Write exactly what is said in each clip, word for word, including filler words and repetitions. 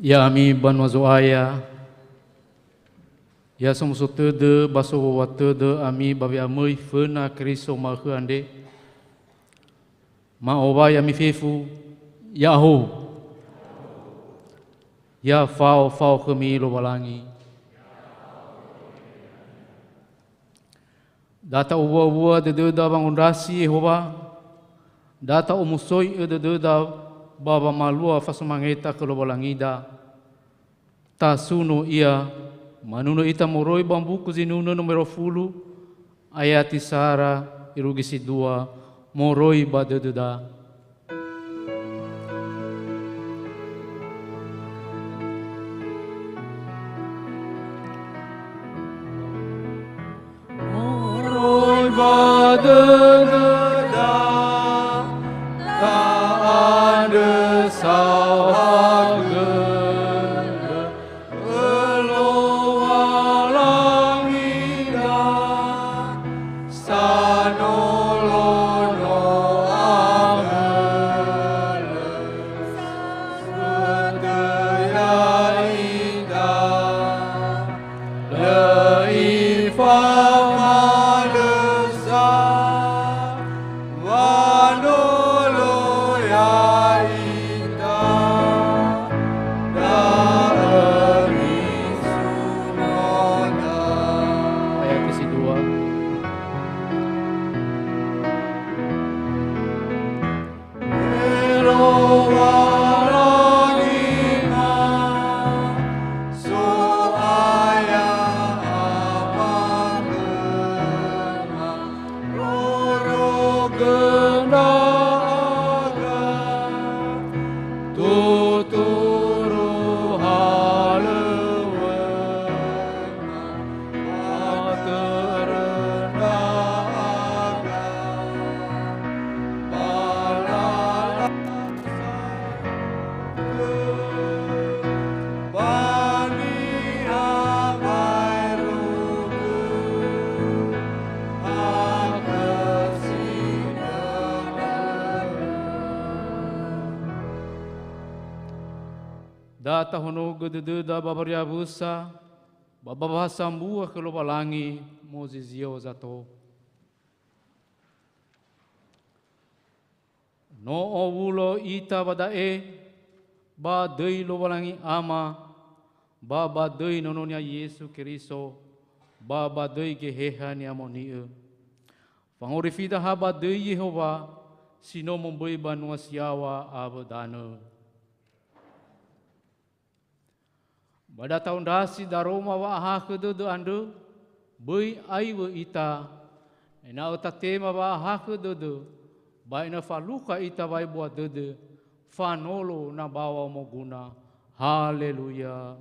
Ya'ami banua Zo'aya, ya somuso tödö ba sowowa tödö ami ba we'amöi föna Keriso ma'ökhö andre, ma'owai ami fefu, ya'ahowu. Ya fao-fao khömi Lowalangi. Da ta'owua-wua dödöda wangondrasi Yehowa, da ta'omusoi'ö dödöda ba wamalua fasomangeta khö Lowalangida. Tasuno Ia, manunö ita moroi ba Mbuku Zinunö nomero fulu, ayati sara irugi si dua, moroi ba dödöda. Moroi ba dödöda, ta'andrö saohagölö, Lowalangi da, sanolono abölö, sa'ötö ya'ita, lö ifamalö sa. Wanolo ya'ita, da'ö nisunöda. Ayat kesidua. Lowalangi ma, So'aya Ama khöma. Rorogö ndra'aga, tuturu halöŵöma, ba törö ndra'aga, ba lala Ba niha baero gö, hakhö si dödö. Da tahonogö dödöda ba wariawösa, ba, ba bahasa mbua khö Lowalangi mozizio zato. No owulo ita ba da'e, ba döi Lowalangi Ama, ba ba döi Nono-Nia Yesu Keriso, ba ba döi Geheha Ni'amoni'ö. Fangorifi daha ba döi Yehowa, si no momböi banua si yaŵa awö danö. Ba da ta'ondrasi daroma wa'ahakhö dödö andrö, böi aiwö ita, ena'ö tatema wa'ahakhö dödö, ba ena'ö falukha ita wa'ebua dödö, fanolo na baŵa moguna. Haleluya.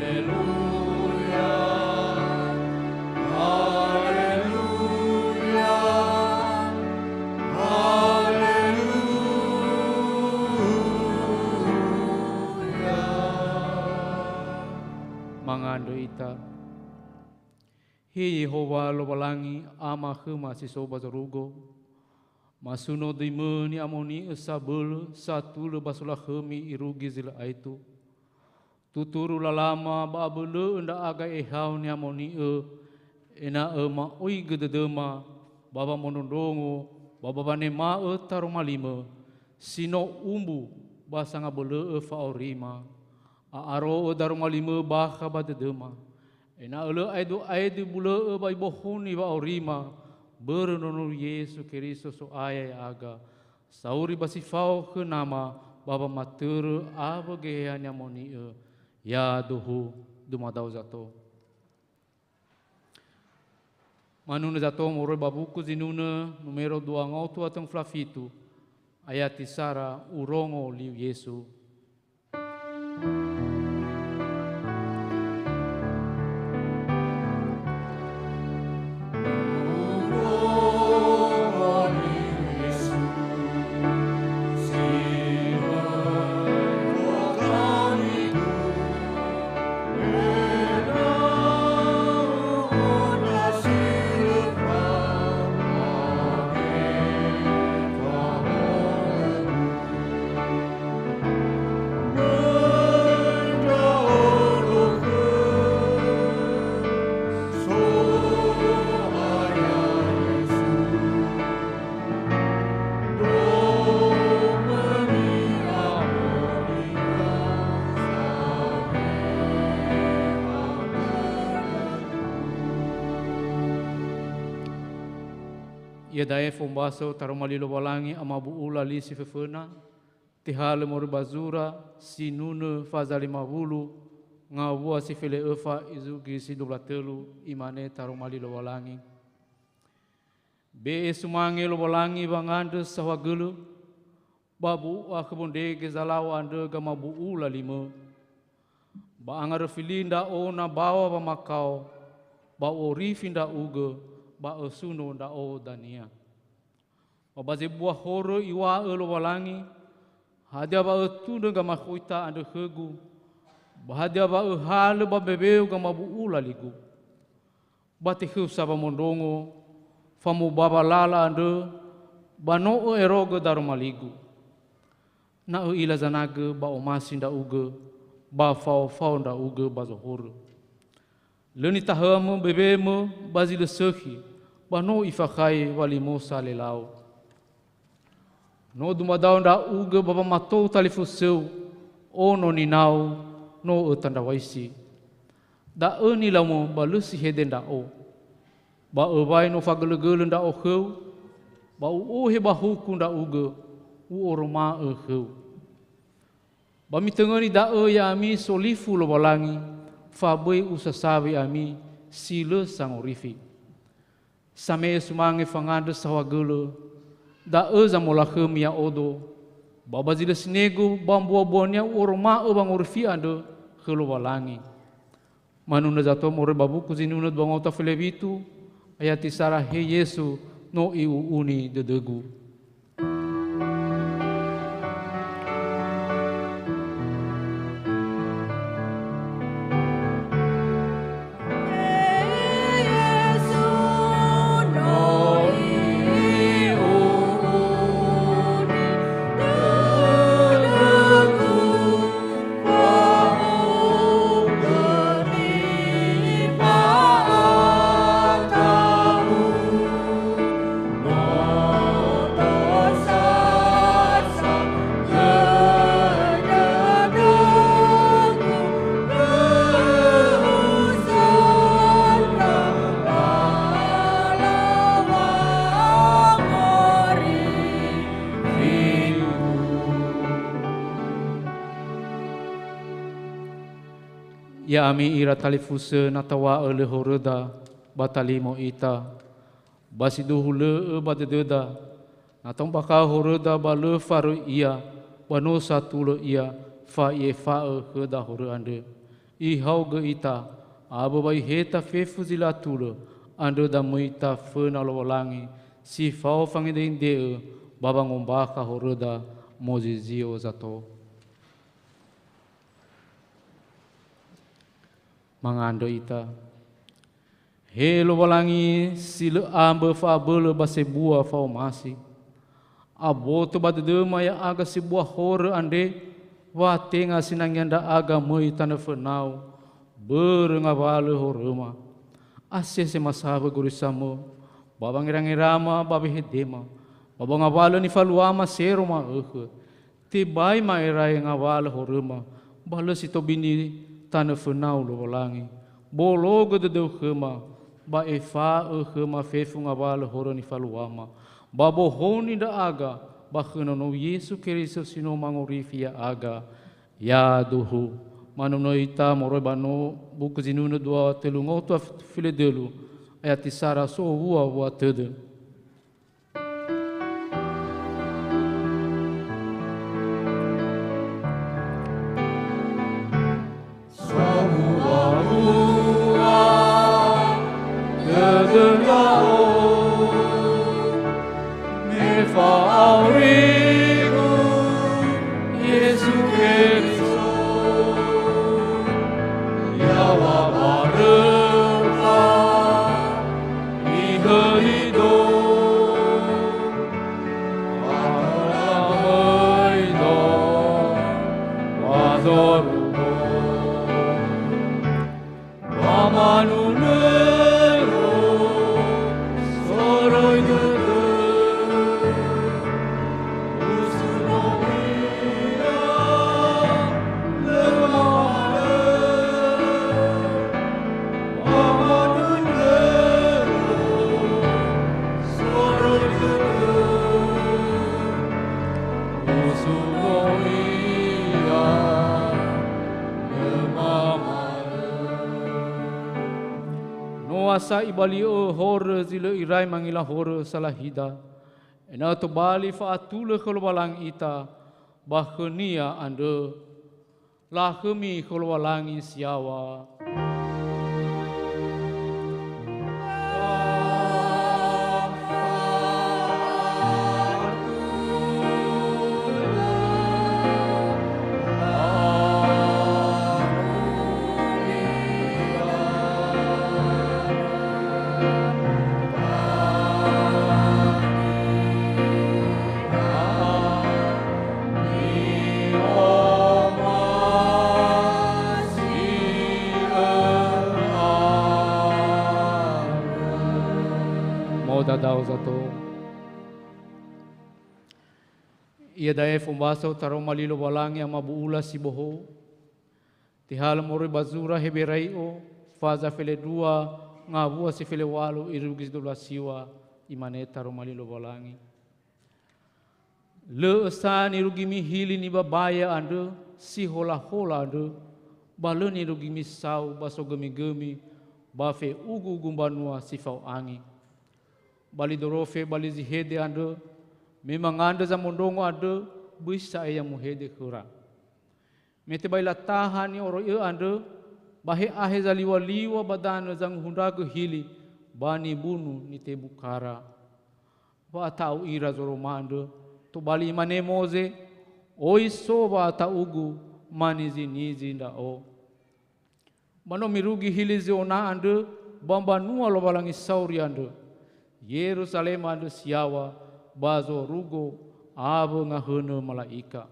Haleluya, haleluya, haleluya. Mangandrö ita. He Yehowa Lowalangi, Ama khöma si so ba zorugo, Masuno döimö ni'amoni'ö sabölö satulö ba solakhömi irugi zi lö aetu. Tuturu lalama ba abölö'ö ndra'aga ehao ni'amoni'ö, ena'ö ma'oigö dödöma ba wamondrondrongo ba ba wanema'ö taroma limö, si no umbu ba sangabölö'ö fa'aurima. A'aro'ö daroma limö bakha ba dödöma, ena'ö lö aedu-aedu bulö'ö ba ibohoni wa'aurima, börö Nono Yesu Keriso So'aya ya'aga, sauri ba si fao khö Nama ba wamatörö awö Geheha ni'amoni'ö, yaduhu dumadao zato. Manunö zato moroi ba buku Zinunö numero dua ngaotu atö ngofula fitu, ayati sara urongo liu Yesu. Iada'e fombaso taroma li Lowalangi amabu'ula li si föföna, tehalö moroi ba zura Zinunö faza lima wulu, ngawua si fele öfa izugi si dua wulu a tölu, imane taroma li Lowalangi. Be'e sumange Lowalangi wangandrö saohagölö, ba bu'u akhö wondrege zalao andrö gamabu'ula limö. Ba angaröfi li ndra'o na bawa wamakao, ba u'orifi ndra'ugö, ba ösuno ndra'o dania. Ba ba zebua horö iŵa'ö Lowalangi, hadia wa ötundrö gamakhoita andrö khögu, ba hadia wa öhalö ba mbeweu gamabu'ula ligu. Ba tekhöu sa wamondrongo, famobawa lala andrö, ba no ö'erogö daroma ligu. Na ö'ila zanagö ba omasi ndra'ugö, ba faofao ndra'ugö ba zohorö. Lö nitahöamö mbewemö ba zi lö sökhi, ba no ifakhai walimo salelau. No dumadao ndra'ugö ba wamatou talifusöu, ono ninau, no ötandraw̃aisi. Da'ö nilaumö ba lö si hede ndra'o. Ba öŵa'ö no fagölögölö ndra'o khöu, ba u'ohe ba huku ndra'ugö, u'oroma'ö khöu. Ba mitöngöni da'ö ya'ami solifu Lowalangi, fa böi usasawi ami si lö sangorifi. Same'e sumange fangandrö saohagölö, da'ö zamolakhömi ya'odo, ba ba zi lö sinegu ba mbuabuania u'oroma'ö wangorifi andrö khö Lowalangi. Manunö zato moroi ba buku Zinunö dua ngaotu fele witu, ayati sara he Yesu no i'u'uni dödögu. Ya'ami ira talifusö, na taw̃a'ö lö horöda, ba talimo ita. Ba sindruhu lö'ö ba dödöda, na ta'ombakha'ö horöda ba lö faröi ia, ba no satulö ia, fa i'efa'ö khöda horö andrö. Ihaogö ita, awö wa iheta fefu zi lö atulö, andrö damöita föna Lowalangi, si fao fangende'ende'ö ba wangombakha horöda mozizio zato. Mangandrö ita. He Lowalangi si lö ambö fa'abölö ba sebua fa'omasi. Aboto ba dödöma ya'aga sebua horö andre, wa tenga sinangea ndra'aga möi tanö fönau, börö ngawalö horöma. Asese masawö gorisamö, ba wangerangerama ba wehedema, ba ba ngawalö nifaluama sero ma'ökhö. Tebai ma'erae ngawalö horöma, ba lö si tobini tanö fönau Lowalangi. Bologö dödöu khöma, ba efa'ö khöma fefu ngawalö horö nifaluama, ba bohoni ndra'aga ba khö Nonou Yesu Keriso si no mangorifi ya'aga. Yaduhu. Manunö ita moroi ba no buku zinunö dua tölu ngotu a f-, fele dölu, ayati sara sowua-wua tödö. Sowua-wua dödö ndra'o, me fa'aurigu Yesu Keriso, yaŵa ba römba ihölido. Ba möido, ba zorugo, ba manunöro, soroi dödö, usuno ira, lö ma'alö. Noa sa ibali'ö horö zi lö irai mangila horö salahida, ena'ö tobali fa'atulö khö Lowalangi ita ba khö-Nia andrö. Lakhömi khö Lowalangi si yaŵa. Modadao zato. Iada'e fombaso taroma li Lowalangi Ama bu'ula si bohou. Tehalö moroi ba zura Heberai'o, faza felendrua, ngawua si felewalö, irugi zi dua wulu a siŵa, imane taroma li Lowalangi. Lö ösa nirugimi hili nibabaya andrö, si hola-hola andrö, ba lö nirugimi sau ba sogömi-gömi, ba fe'ugu-ugu mbanua si fao angi. Ba li dorofe ba li zi hede andrö, me mangandrö zamondrongo andrö, böi sa'ae ya muhede khöra. Me tebai lataha ni'oroi'ö andrö, ba he ahe zaliŵa-liŵa ba danö zanguhundragö hili, ba nibunu nitebukara. Wa'ata'u ira zoroma andrö, tobali imane Moze, "Oi so wa'ata'ugu, manizi-nizi ndra'o." Ba no mirugi hili Ziona andrö ba mbanua Lowalangi sauri andrö, Yeruzalema andrö si yaŵa ba zorugo awö ngahönö mala'ika.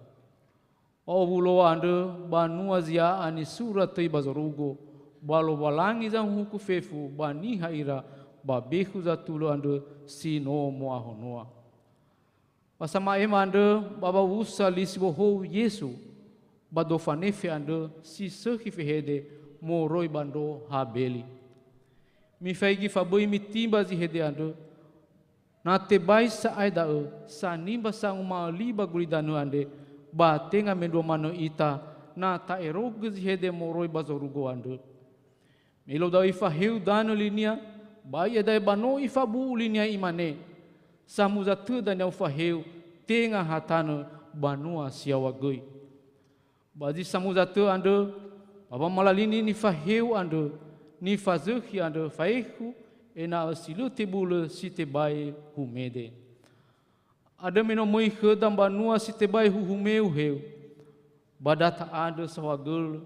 Ba owulo andrö banua zi ya'a nisura töi ba zorugo, ba Lowalangi zahuhuku fefu ba niha ira ba bekhu zatulö andrö si no mo'ahonoa. Ba sama'ema andrö ba wawusa li si bohou Yesu, ba dofa nefe andrö si sökhi fehede moroi ba ndro Habeli. Mifaigi fa böi mitimba zi hede andrö, Na tebai sa'ae da'ö, sanimba sanguma'ö li ba gulidanö andre, ba tenga mendrua manö ita, na ta'erogö zi hede moroi ba zorugo andrö. Me ilö da'ö ifaheu danö linia, ba iada'e ba no ifabu'u linia imane, "Samuza tö dania ufaheu, tenga ha tanö banua si yaŵa göi." Ba zi samuza tö andrö, ba wamalalini nifaheu andrö, nifazökhi andrö faekhu, ena'ö si lö tebulö si tebai humede. Andrö me no möi khöda mbanua si tebai huhumeu heu, ba da ta'andrö saohagölö,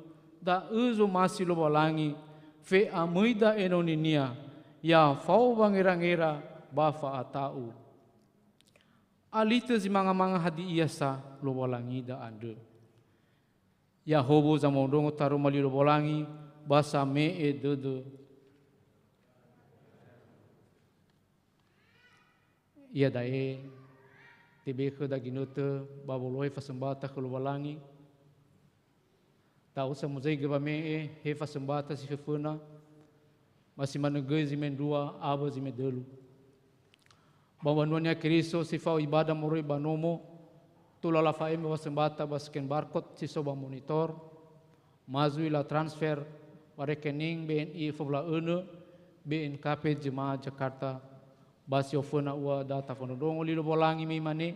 da'ö zomasi Lowalangi, fe'amöida enoninia, ya fao wangerangera ba fa'ata'u. Alitö zi manga-manga hadia sa Lowalangida andrö. Yahowu zamondrongo taroma li Lowalangi ba same'e dödö. Iada'e tebe khöda ginötö ba wolohe fasömbata khö Lowalangi. Ta'osa muzaigö wame'e he fasömbata si föföna, ba si manö göi zi mendrua awö zi medölu. Ba mbanua-Nia Keriso si fao ibada moroi ba nomo, tola lafa'ema wasömbata ba scan barcode si so ba monitor, ma zui latransfer ba rekening B N I fowula önö, B N K P Jemaah Jakarta, ba si oföna ua da tafondrondrongo li Lowalangi me imane,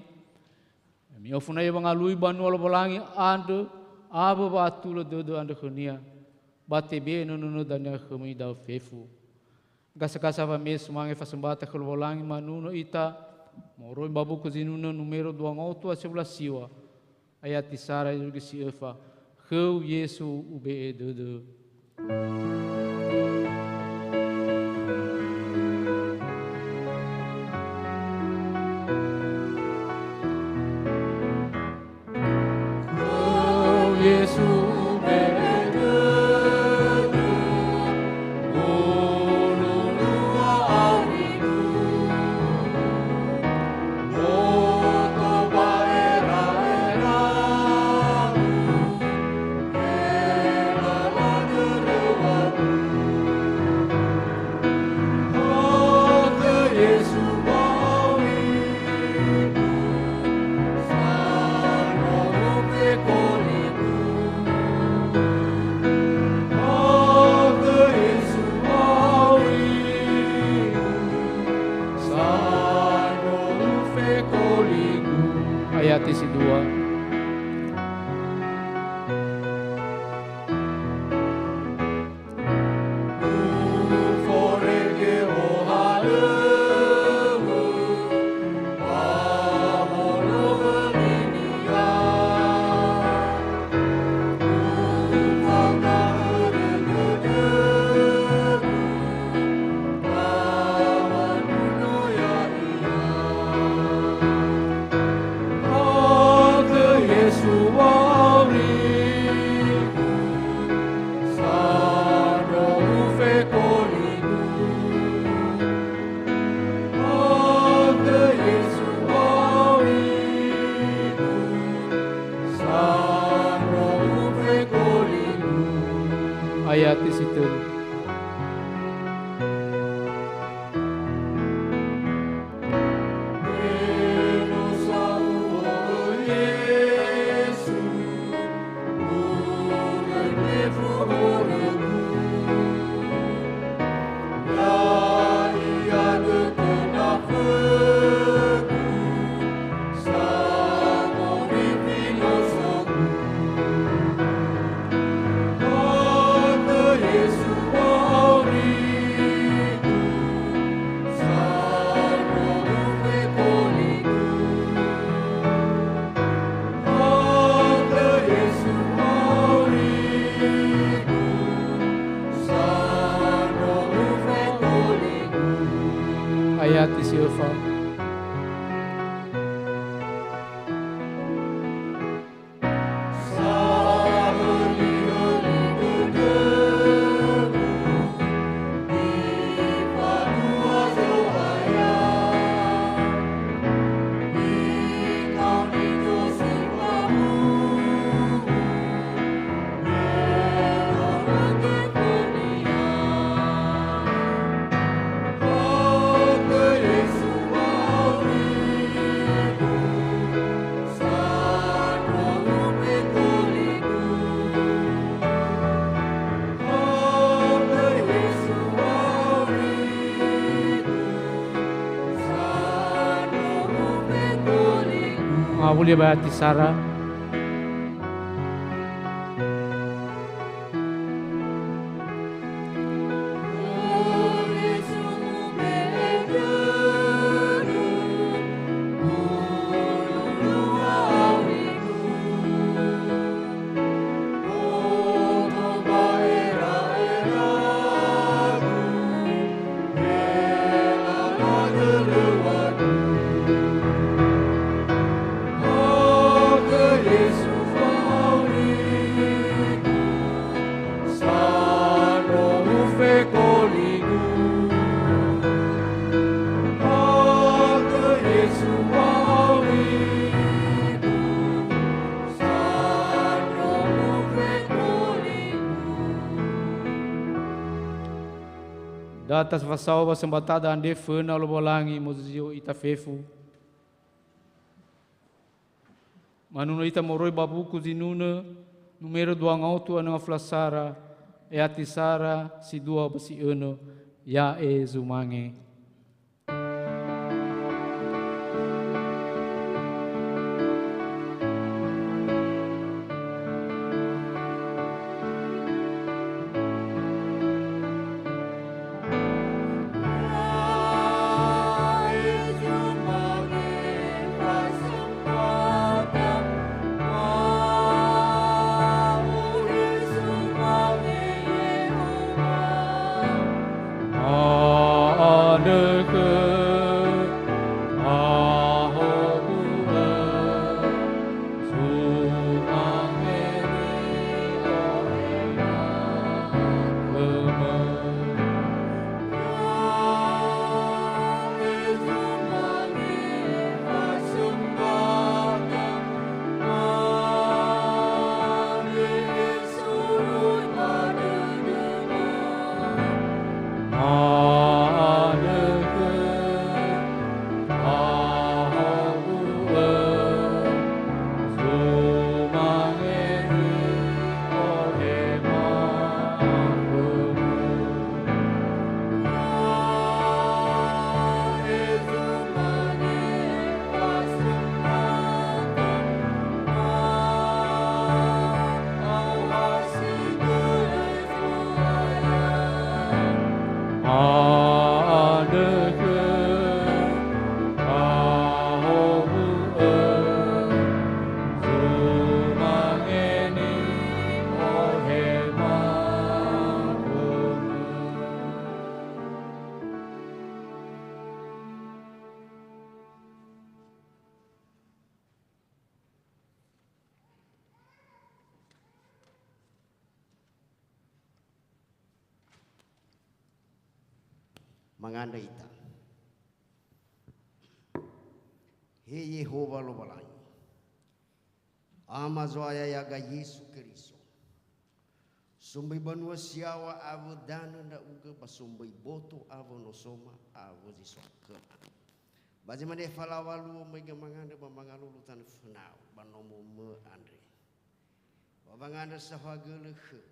Me oföna ia wangalui banua Lowalangi andrö awö wa'atulö dödö andrö khönia, ba tebe'e nönö-nönö dania khömi da'ö fefu. Gasa-gasa wame'e sumange fasömbata khö Lowalangi manunö ita, moroi ba buku zinunö numero dua nga'otu a sebula siwa, ayati sara irugi si öfa, Khöu Yesu ube'e dödö. Khöu Yesu ube'e dödö, ono lua awögu. Boto ba era'eragu, he lala döröwagu. Hakhö Yesu wa'aurigu, sandro fekoligu. Hakhö Yesu wa'aurigu, sandro fekoligu. Ayati si dua. Uforege ohalöŵö, ba woloŵölinia. Ufangahörö dödögu, ba manuno ya'ia. Hakhö Yesu wa'aurigu, sandro ufekoligu. Hakhö Yesu wa'aurigu, sandro ufekoligu. Ayati si tölu. Hakhö Yesu wa'aurigu, sandro ufekoligu. Hakhö Yesu wa'aurigu, sandro ufekoligu. Ayati si öfa. Ngawuli ba ati sara. Da tafasao wasombatada andre föna Lowalangi mozizio ita fefu. Manunö ita moroi ba buku zinunö numero dua ngaotu a nöngafula sara, ayati sara si dua ba si önö, ya'e zumange. Mangandrö ita. He Yehowa Lowalangi, Ama Zo'aya ya'aga Yesu Keriso, somböi banua si yaŵa awö danö ndra'ugö, ba somböi boto awö nosoma awö zi so khöma. Ba zi mane falaŵa luo möi gö mangandrö ba mangalulu tanö fönau ba nomomö andre. Ba wangandrö saohagölö khöu.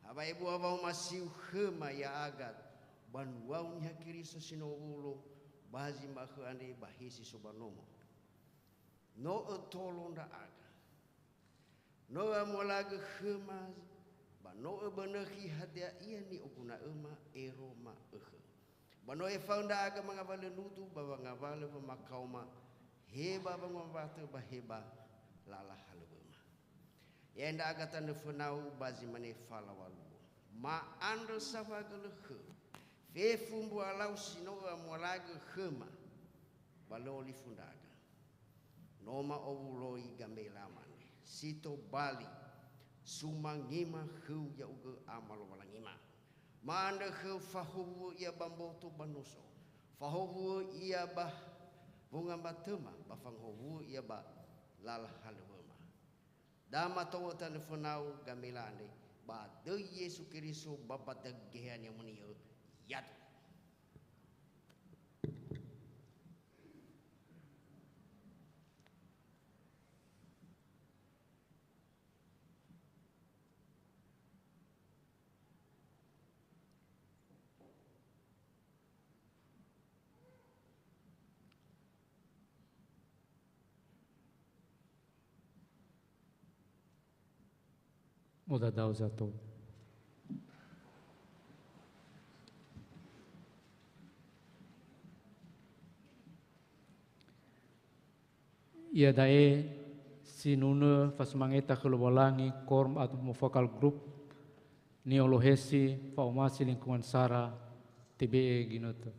Ha wa'ebua wa'omasiu khöma ya'aga banuau Niha Keriso si no owulo ba zi ma'ökhö andre ba he si so ba nomo. No ötolo ndra'aga. No ö'amualagö khöma, ba no öbönökhi hadia ia ni'oguna'öma ero ma'ökhö. Ba no efa'ö ndra'aga mangawalö nudu ba wangawalö wamakaoma, he ba wangowatö ba he ba lala halöŵöma. Ya'e ndra'aga tanö fönau ba zi mane falaŵa luo. Ma'andrö saohagölö khöu, fefu mbualau si no ö'amualagö khöma, ba lö olifu ndra'aga. No ma'owuloi gambela mane, si tobali, sumangema khöu ya'ugö Ama Lowalangima. Ma'andrö khöu fahowu'ö ia ba mboto ba noso, fahowu'ö ia ba wongambatöma, ba fangowu'ö ia ba lala halöŵöma. Da matou'ö tanö fönau gambela andre, ba döi Yesu Keriso ba ba döi Geheha Ni'amoni'ö, yadu. Modadao zato. Iada'e sinunö fasumangeta khö Lowalangi Quorum ad Homo Focal Group, ni'olohesi fa'omasi lingkungan sara, tebe'e ginötö.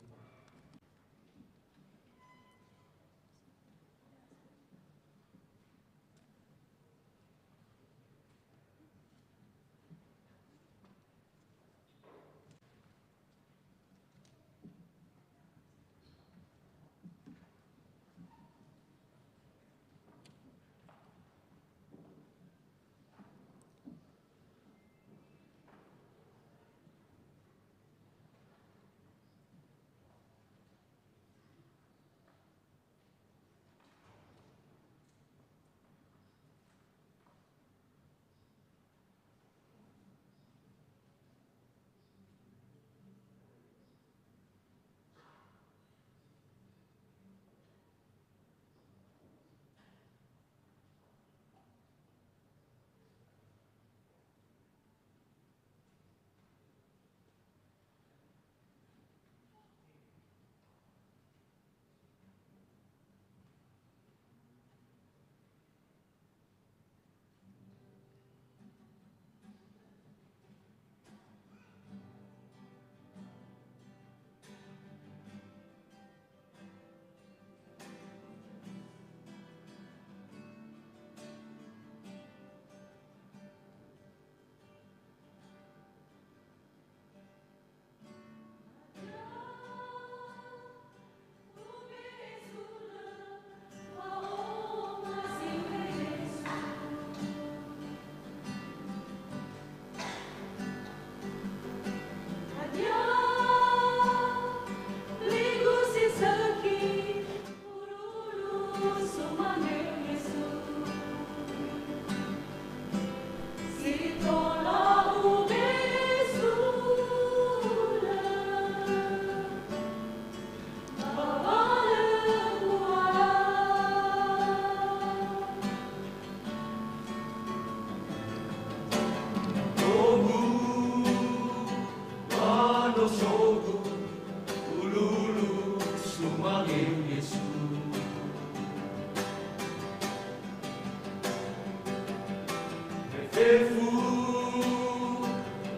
Fefu,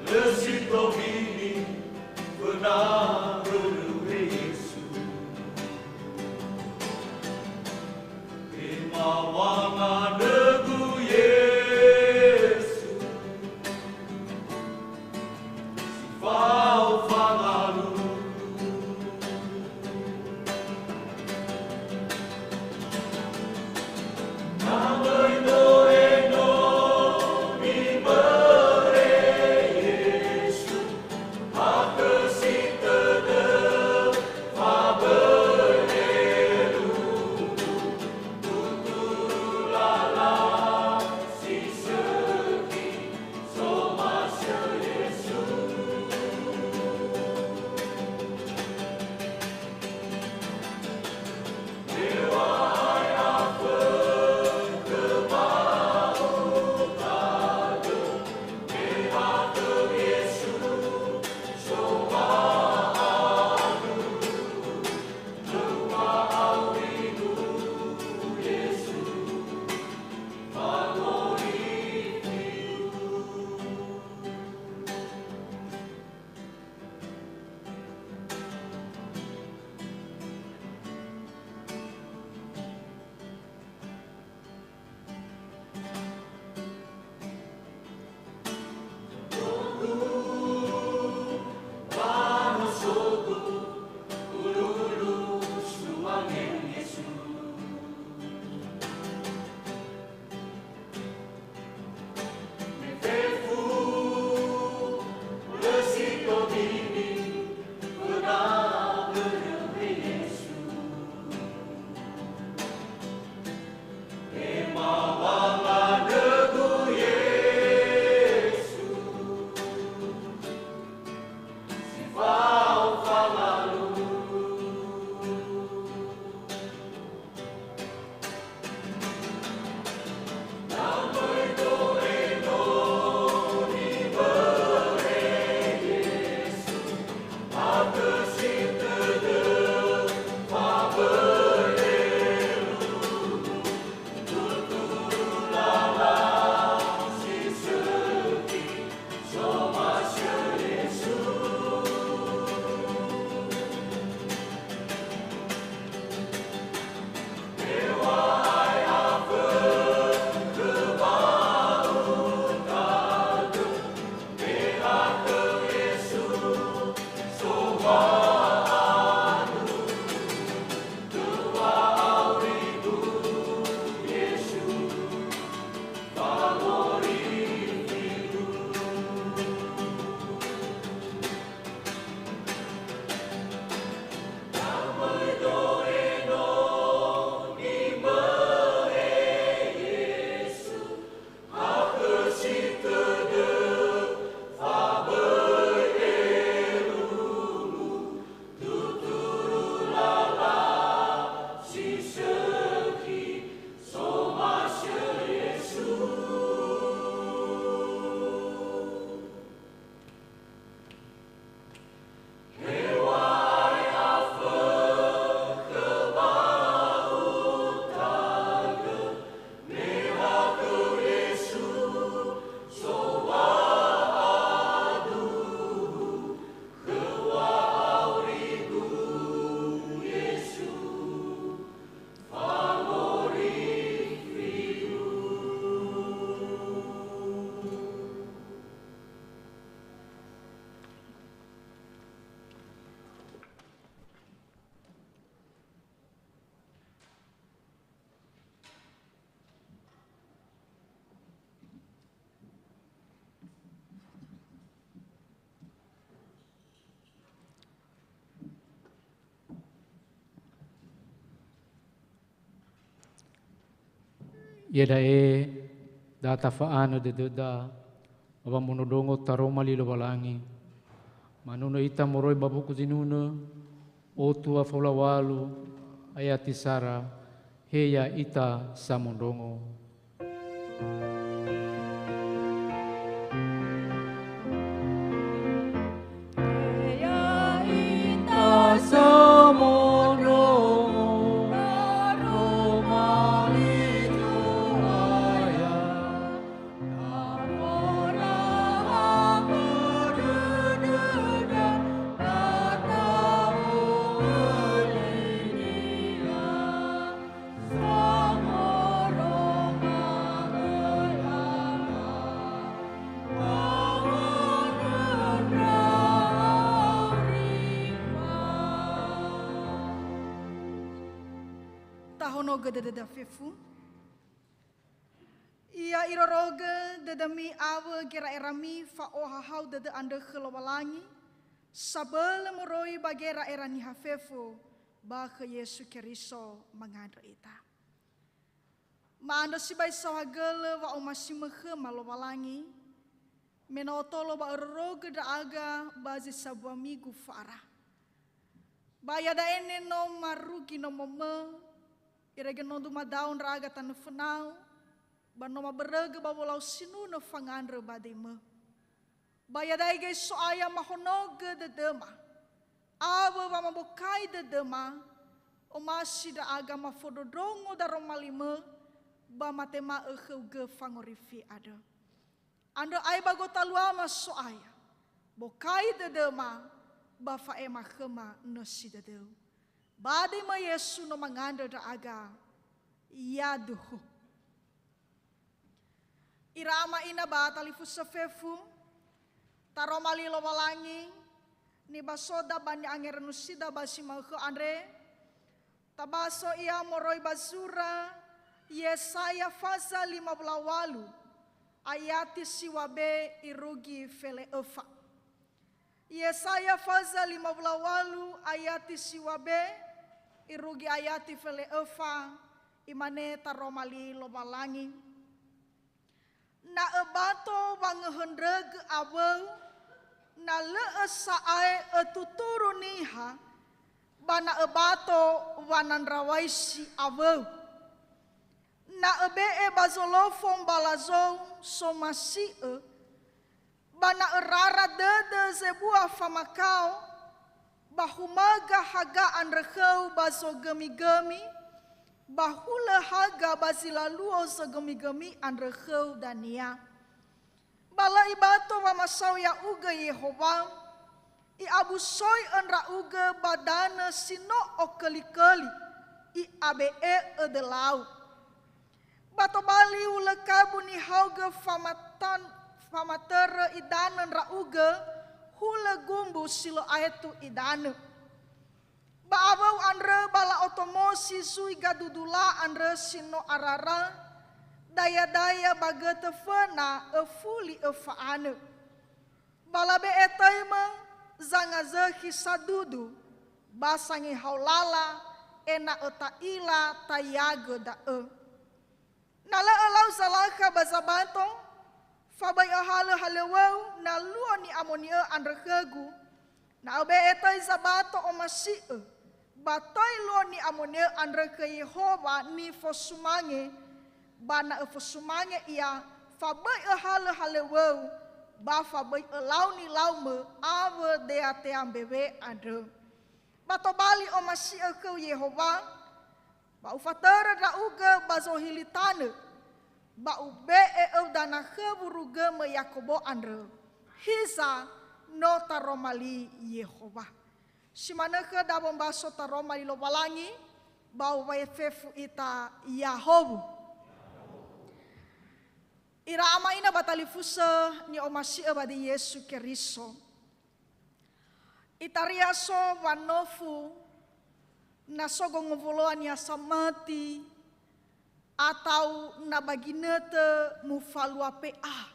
lö si tobini, föna börö Yesu. Tema wanganögu Yesu, si fao fangalulu. Iada'e da tafa'anö dödöda ba wamondrongo taroma li Lowalangi. Manunö ita moroi ba mbuku Zinunö, otu afalu walu, ayati sara, he ya'ita samondrongo. Ya'ita samondrongo, taroma li Zo'aya. Honogö dödöda fefu. Ia irorogö dödömi awö gera'erami fa'ohahau dödö andrö khö Lowalangi, sabölö moroi ba gera'era niha fefu ba khö Yesu Keriso mangandrö ita. Ma'andrö sibai saohagölö wa'omasimö khöma Lowalangi, me no otolo ba örörögö ndra'aga ba zi sambua migu fa'ara. Ba iada'e ne no marugi nomomö, irege no dumadao ndra'aga tanö fönau, ba no mabörögö ba wolau sinunö fangandrö ba döimö. Ba iada'e göi So'aya mahonogö dödöma, awö wamabokai dödöma, omasi ndra'aga mafondrondrongo daroma limö, ba matema'ö khöugö fangorifi andrö. Andrö ai ba gotaluama So'aya, bokai dödöma, ba fa'ema khöma nösi dödöu. Ba döimö Yesu no mangandrö ndra'aga, yaduhu. Ira ama ina ba talifusö fefu, taroma li Lowalangi, nibasoda ba ni'angerönusida ba zi ma'ökhö andre, tabaso ia moroi ba zura Yesaya faza lima wulu a walu, ayati siŵa be irugi fele'öfa. Yesaya faza lima wulu a walu ayati siŵa be, irugi ayati fele'öfa, imane taroma li Lowalangi. Na öbato wangöhöndrögö awöu, na lö'ö sa'ae ötuturu niha, ba na öbato wanandrawaisi awöu. Na öbe'e ba zolofo mbalazou somasi'ö, ba na örara dödö zebua famakao, ba humaga haga andrö khöu ba zogömigömi, ba hulö haga ba zi laluo zogömigömi andrö khöu dania. Ba lö ibato wamasao ya'ugö Yehowa, i'abusoi'ö ndra'ugö ba danö si no oköliföli, i'abe'e'ö dölau. Ba tobali hulö kabu nihaogö famatan-, famatörö idanö ndra'ugö, hulö gumbu si lö aetu idanö. Ba awöu andrö ba la'otomosi zui gadudula andrö si no arara, dayadaya ba götö föna öfuli öfa anö. Ba labe'e töimö zangazökhi sadudu, ba sangehao lala, ena'ö ta'ila taiagö da'ö. Na lö ölau zalakha ba Zabato, fa böi öhalö halöŵöu na luo ni'amoni'ö andrö khögu, na öbe'e töi Zabato omasi'ö, ba töi luo ni'amoni'ö andrö khö Yehowa nifosumange, ba na öfosumange ia, fa böi öhalö halöŵöu, ba fa böi ölau nilaumö awö deatea mbewe andrö. Ba tobali omasi'ö khöu Yehowa, ba ufatörö ndra'ugö ba zohili tanö, ba ube'e öu dana khö wurugömö Yakobo andrö. Hiza no taroma li Yehowa. Si manö khöda wombaso taroma li Lowalangi, ba uŵa'ö fefu ita, yahowu. Ira ama ina ba talifusö ni'omasi'ö ba di Yesu Keriso. Itaria so wanofu, na so gongowoloa niha samati, atau na ba ginötö mufalua P A.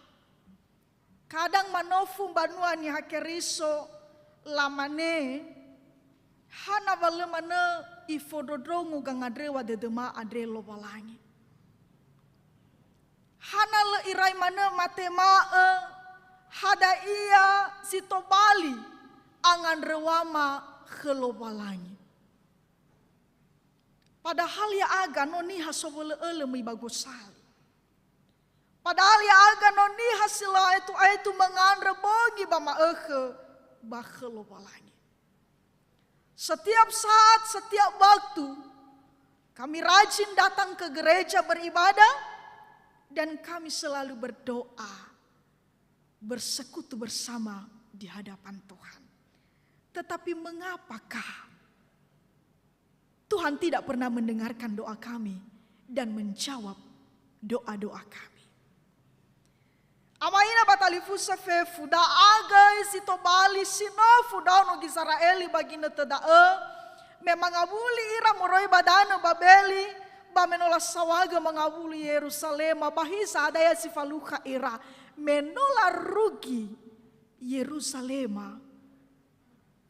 Kadang manofu mbanua Niha Keriso, lamane, "Hana wa lö manö ifondrondrongo gangandröŵa dödöma andre Lowalangi? Hana lö irai manö matema'ö hadia zi tobali angandröŵama khö Lowalangi?" Padahal ya'aga no niha sowölö'ölö möi ba gosali. Padahal ya'aga no niha si lö aetu-aetu mangandrö bongi ba ma'ökhö ba khö Lowalangi. Setiap saat, setiap waktu, kami rajin datang ke gereja beribadah dan kami selalu berdoa, bersekutu bersama di hadapan Tuhan. Tetapi mengapakah Tuhan tidak pernah mendengarkan doa kami dan menjawab doa-doa kami? Ama ina ba talifusö fefu, da'a göi zi tobali si no fudaono Gizera'eli ba ginötö da'ö, me mangawuli ira moroi ba danö Babeli, Ba me no lasawagö mangawuli Yeruzalema, ba hiza hadia si falukha ira? Me no larugi Yeruzalema,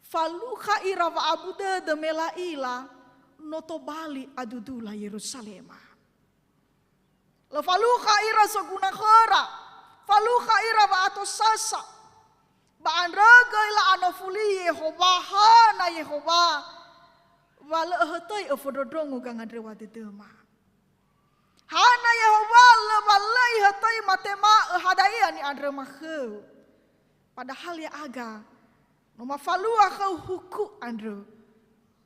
falukha ira wa'abu dödö me la'ila no tobali adudula Yeruzalema. Lö falukha ira zoguna khöra, falukha ira wa'atosasa. Ba andrö göi la'anofuli Yehowa, hana Yehowa, wa lö öhötöi öfondrondrongo gangandröwa dödöma. Hana Yehowa lö wa lö ihötöi matema'ö hadia ni'andröma khöu. Padahal ya'aga, no mafalua khöu huku andrö.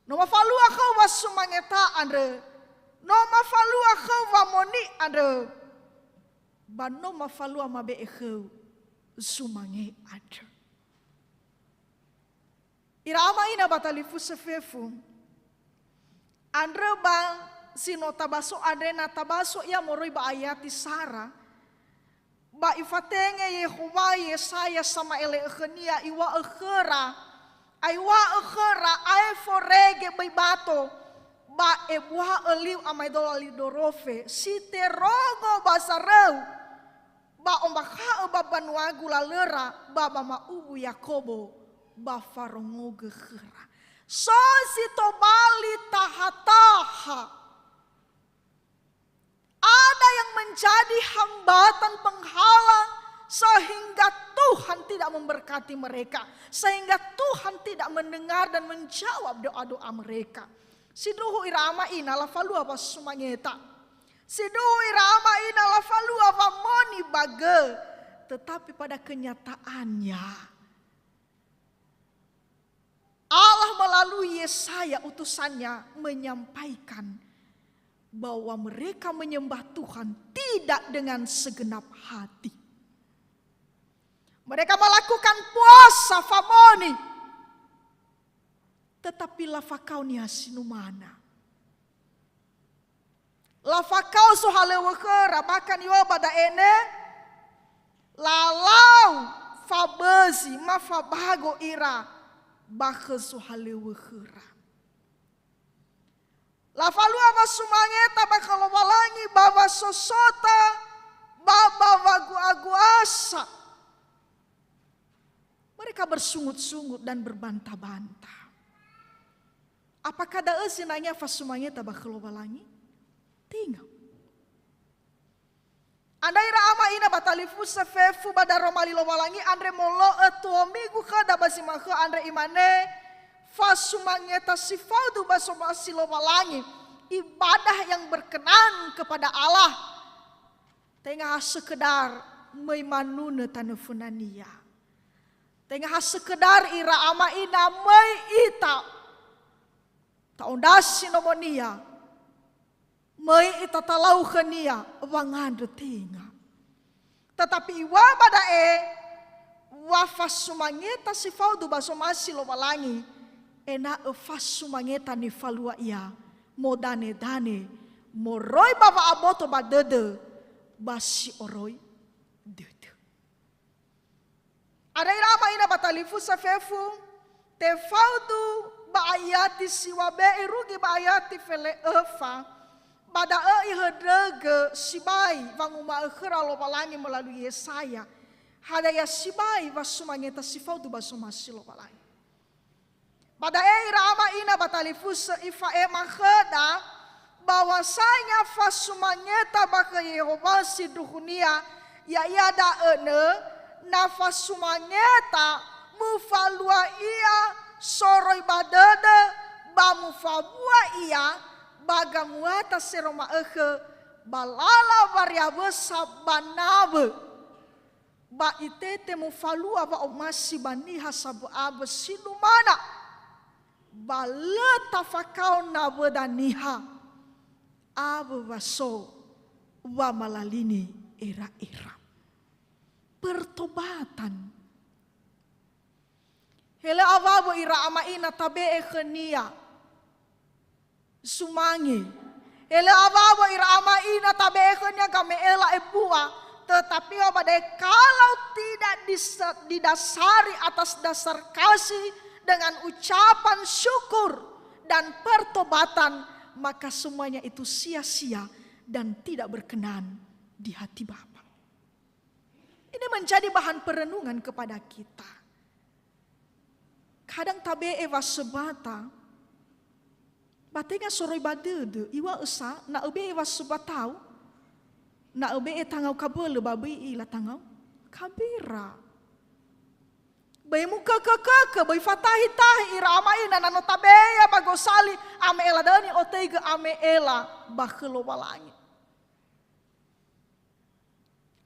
No mafalua khöu wasumangeta andrö. No mafalua khöu wamoni andrö. Ba no mafalua mabe'e khöu zumange andrö. Ira ama ina ba talifusö fefu, andrö ba si no tabaso andre na tabaso ia moroi ba ayati sara, ba ifatenge Yehowa Yesaya sama'ele'ö khönia, iŵa'ö khöra, aiŵa'ö khöra, ae forege böi bato, ba ebua'ö liu amaedola li dorofe, si terongo ba zaröu, ba ombakha'ö ba mbanuagu lalöra, ba ba ma'uwu Yakobo, ba farongogö khöra. So zi tobali taha-taha. Ada yang menjadi hambatan penghalang sehingga Tuhan tidak memberkati mereka, sehingga Tuhan tidak mendengar dan menjawab doa-doa mereka. Sindruhu ira ama ina lafalua wasumangeta. Sindruhu ira ama ina lafalua wamoni ba gö, tetapi pada kenyataannya, Allah melalui Yesaya utusannya menyampaikan bahwa mereka menyembah Tuhan tidak dengan segenap hati. Mereka melakukan puasa famoni, tetapi lafakao niha si numana. Lafakao sohalöŵö khöra, bahkan iŵa'ö ba da'e ne, lalau fabözi, ma fabago ira ba khö sohalöŵö khöra. Lafalua wasumangeta ba khö Lowalangi ba wasosota, ba ba wagu'agu'asa. Mereka bersungut-sungut dan berbantah-bantah. Apakah da'ö zinangea fasumangeta ba khö Lowalangi? Tenga. Andrö ira ama ina ba talifusö fefu ba daroma li Lowalangi andre molo'ö tuo migu khöda ba zi ma'ökhö andre, imane, fasumangeta si faudu ba somasi Lowalangi, ibadah yang berkenan kepada Allah. Tenga ha sekedar möi manunö tanö fönania. Tenga ha sekedar ira ama ina möi ita ta'ondrasi nomonia, möi ita talau khönia wangandrö, tenga. Tetapi iŵa'ö ba da'e, wa fasumangeta si faudu ba somasi Lowalangi, ena'ö fasumangeta nifalua ia, modane-dane, moroi ba wa'aboto ba dödö, ba si oroi dödö. Andrö ira ama ina ba talifusö fefu, tefaudu ba ayati si ŵa'abe'e irugi ba ayati fele'öfa, ba da'ö ihöndrögö sibai wanguma'ö khöra Lowalangi melalui Yesaya, hadia sibai wasumangeta si faudu ba somasi Lowalangi. Ba da'e ira ama ina ba talifusö ifa'ema khöda, bahwasanya fasumangeta ba khö Yehowa sindruhunia, ya'ia da'ö nö, na fasumangeta mufalua ia soroi ba dödö, ba mufabua ia ba gamuata sero ma'ökhö, ba lala wariawösa ba nawö. Ba itete mufalua wa'omasi ba niha sabö'abö si numana, ba lö tafakao nawöda niha, awö wa so wamalalini era-era. Pertobatan. He lö awawö ira ama ina tabe'e khönia sumange. He lö awawö ira ama ina tabe'e khönia game'ela ebua, tetapi ba da'e kalau tidak disa-, didasari atas dasar kasih dengan ucapan syukur dan pertobatan, maka semuanya itu sia-sia dan tidak berkenan di hati Bapa. Ini menjadi bahan perenungan kepada kita. Kadang tabe'e wasebata, ba tenga soroi ba dödö, iŵa'ö sa, na öbe'e wasebatau, na öbe'e tangau kabölö ba böi i'ila tangau kabera. Böi mukökökökö, böi fatahi-tahi ira ama ina na no tabe'e ia ba gosali, ame'ela da'ö ni'otöigö ame'ela ba khö Lowalangi.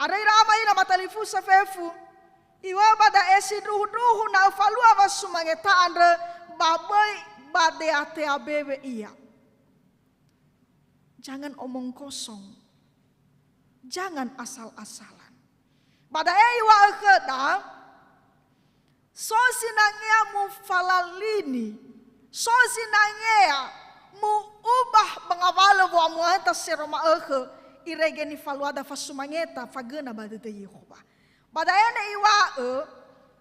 Andrö ira ama ina ba talifusö fefu, iŵa'ö ba da'e sindruhundruhu na öfalua wasumangeta andrö ba böi ba deatea bewe ia. Jangan omong kosong. Jangan asal-asalan. Ba da'e iŵa'ö khöda, so zinangea mufalalini, so zinangea mu'ubah ba ngawalö wo'amuata sero ma'ökhö, irege nifaluada fasumangeta fagöna ba dödö Yehowa. Ba da'e ne iŵa'ö,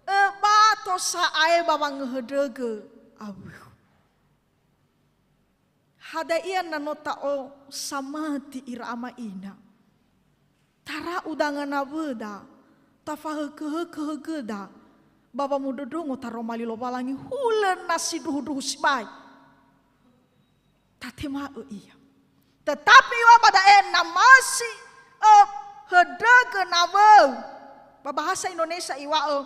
öbato sa'ae ba wangöhöndrögö awöu. Hadia na no ta'o samati ira ama ina. Tara'u danga nawöda, tafahökö-hökö högöda, ba wamondrondrongo taroma li Lowalangi hulö na sindruhundruhu sibai. Tatema'ö ia. Tetapi iŵa'ö ba da'e na masi, ö, höndrögö nawöu. Ba bahasa Indonesia iŵa'ö,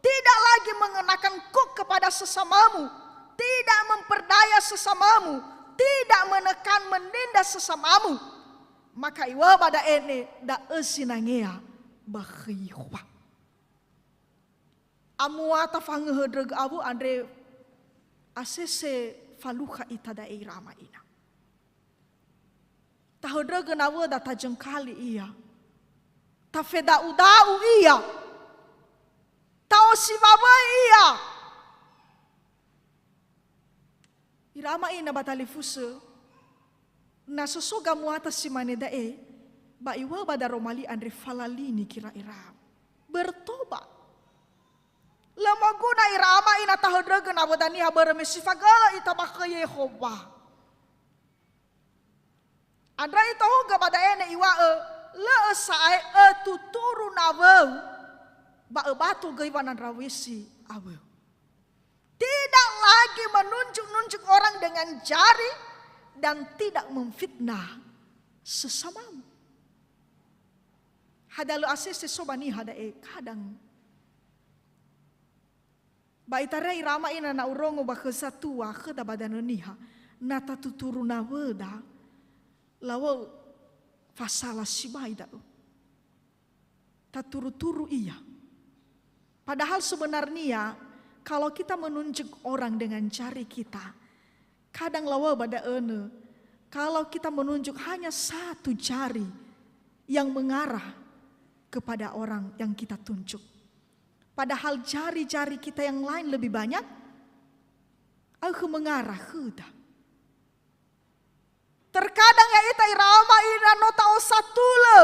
tidak lagi mengenakan kuk kepada sesamamu, tidak memperdaya sesamamu, tidak menekan menindas sesamamu. Maka iŵa'ö ba da'e ne da'ö zinangea ba khö Yehowa. Amuata fangöhöndrögö awö andre asese falukha ita da'e ira ama ina. Tahöndrögö nawöda tajengkali ia. Tafeda'u-da'u ia. Ta'osiwawöi ia. Ira ama ina ba talifusö, na so so gamuata si mane da'e, ba iŵa'ö ba daroma li andre falalini gira ira. Bertobat. Lö moguna ira ama ina tahöndrögö nawöda niha börö me si fagölö ita ba khö Yehowa. Andrö itohugö ba da'e ne iŵa'ö, lö'ö sa'ae ötuturu nawöu, ba öbato göi wanandrawisi awöu. Tidak lagi menunjuk-nunjuk orang dengan jari dan tidak memfitnah sesamamu. Hadia lö asese so ba niha da'e kadang. Ba itarai ira ama ina na urongo ba khö satua khöda ba danö niha, na tatuturu nawöda, lawö fasala sibai da'ö. Taturu-turu ia. Padahal sebenarnya, kalau kita menunjuk orang dengan jari kita, kadang lawö ba da'önö, kalau kita menunjuk hanya satu jari yang mengarah kepada orang yang kita tunjuk. Padahal jari-jari kita yang lain lebih banyak, akhö mengarah khöda. Terkadang ya'ita ira ama ina no ta'osatulö.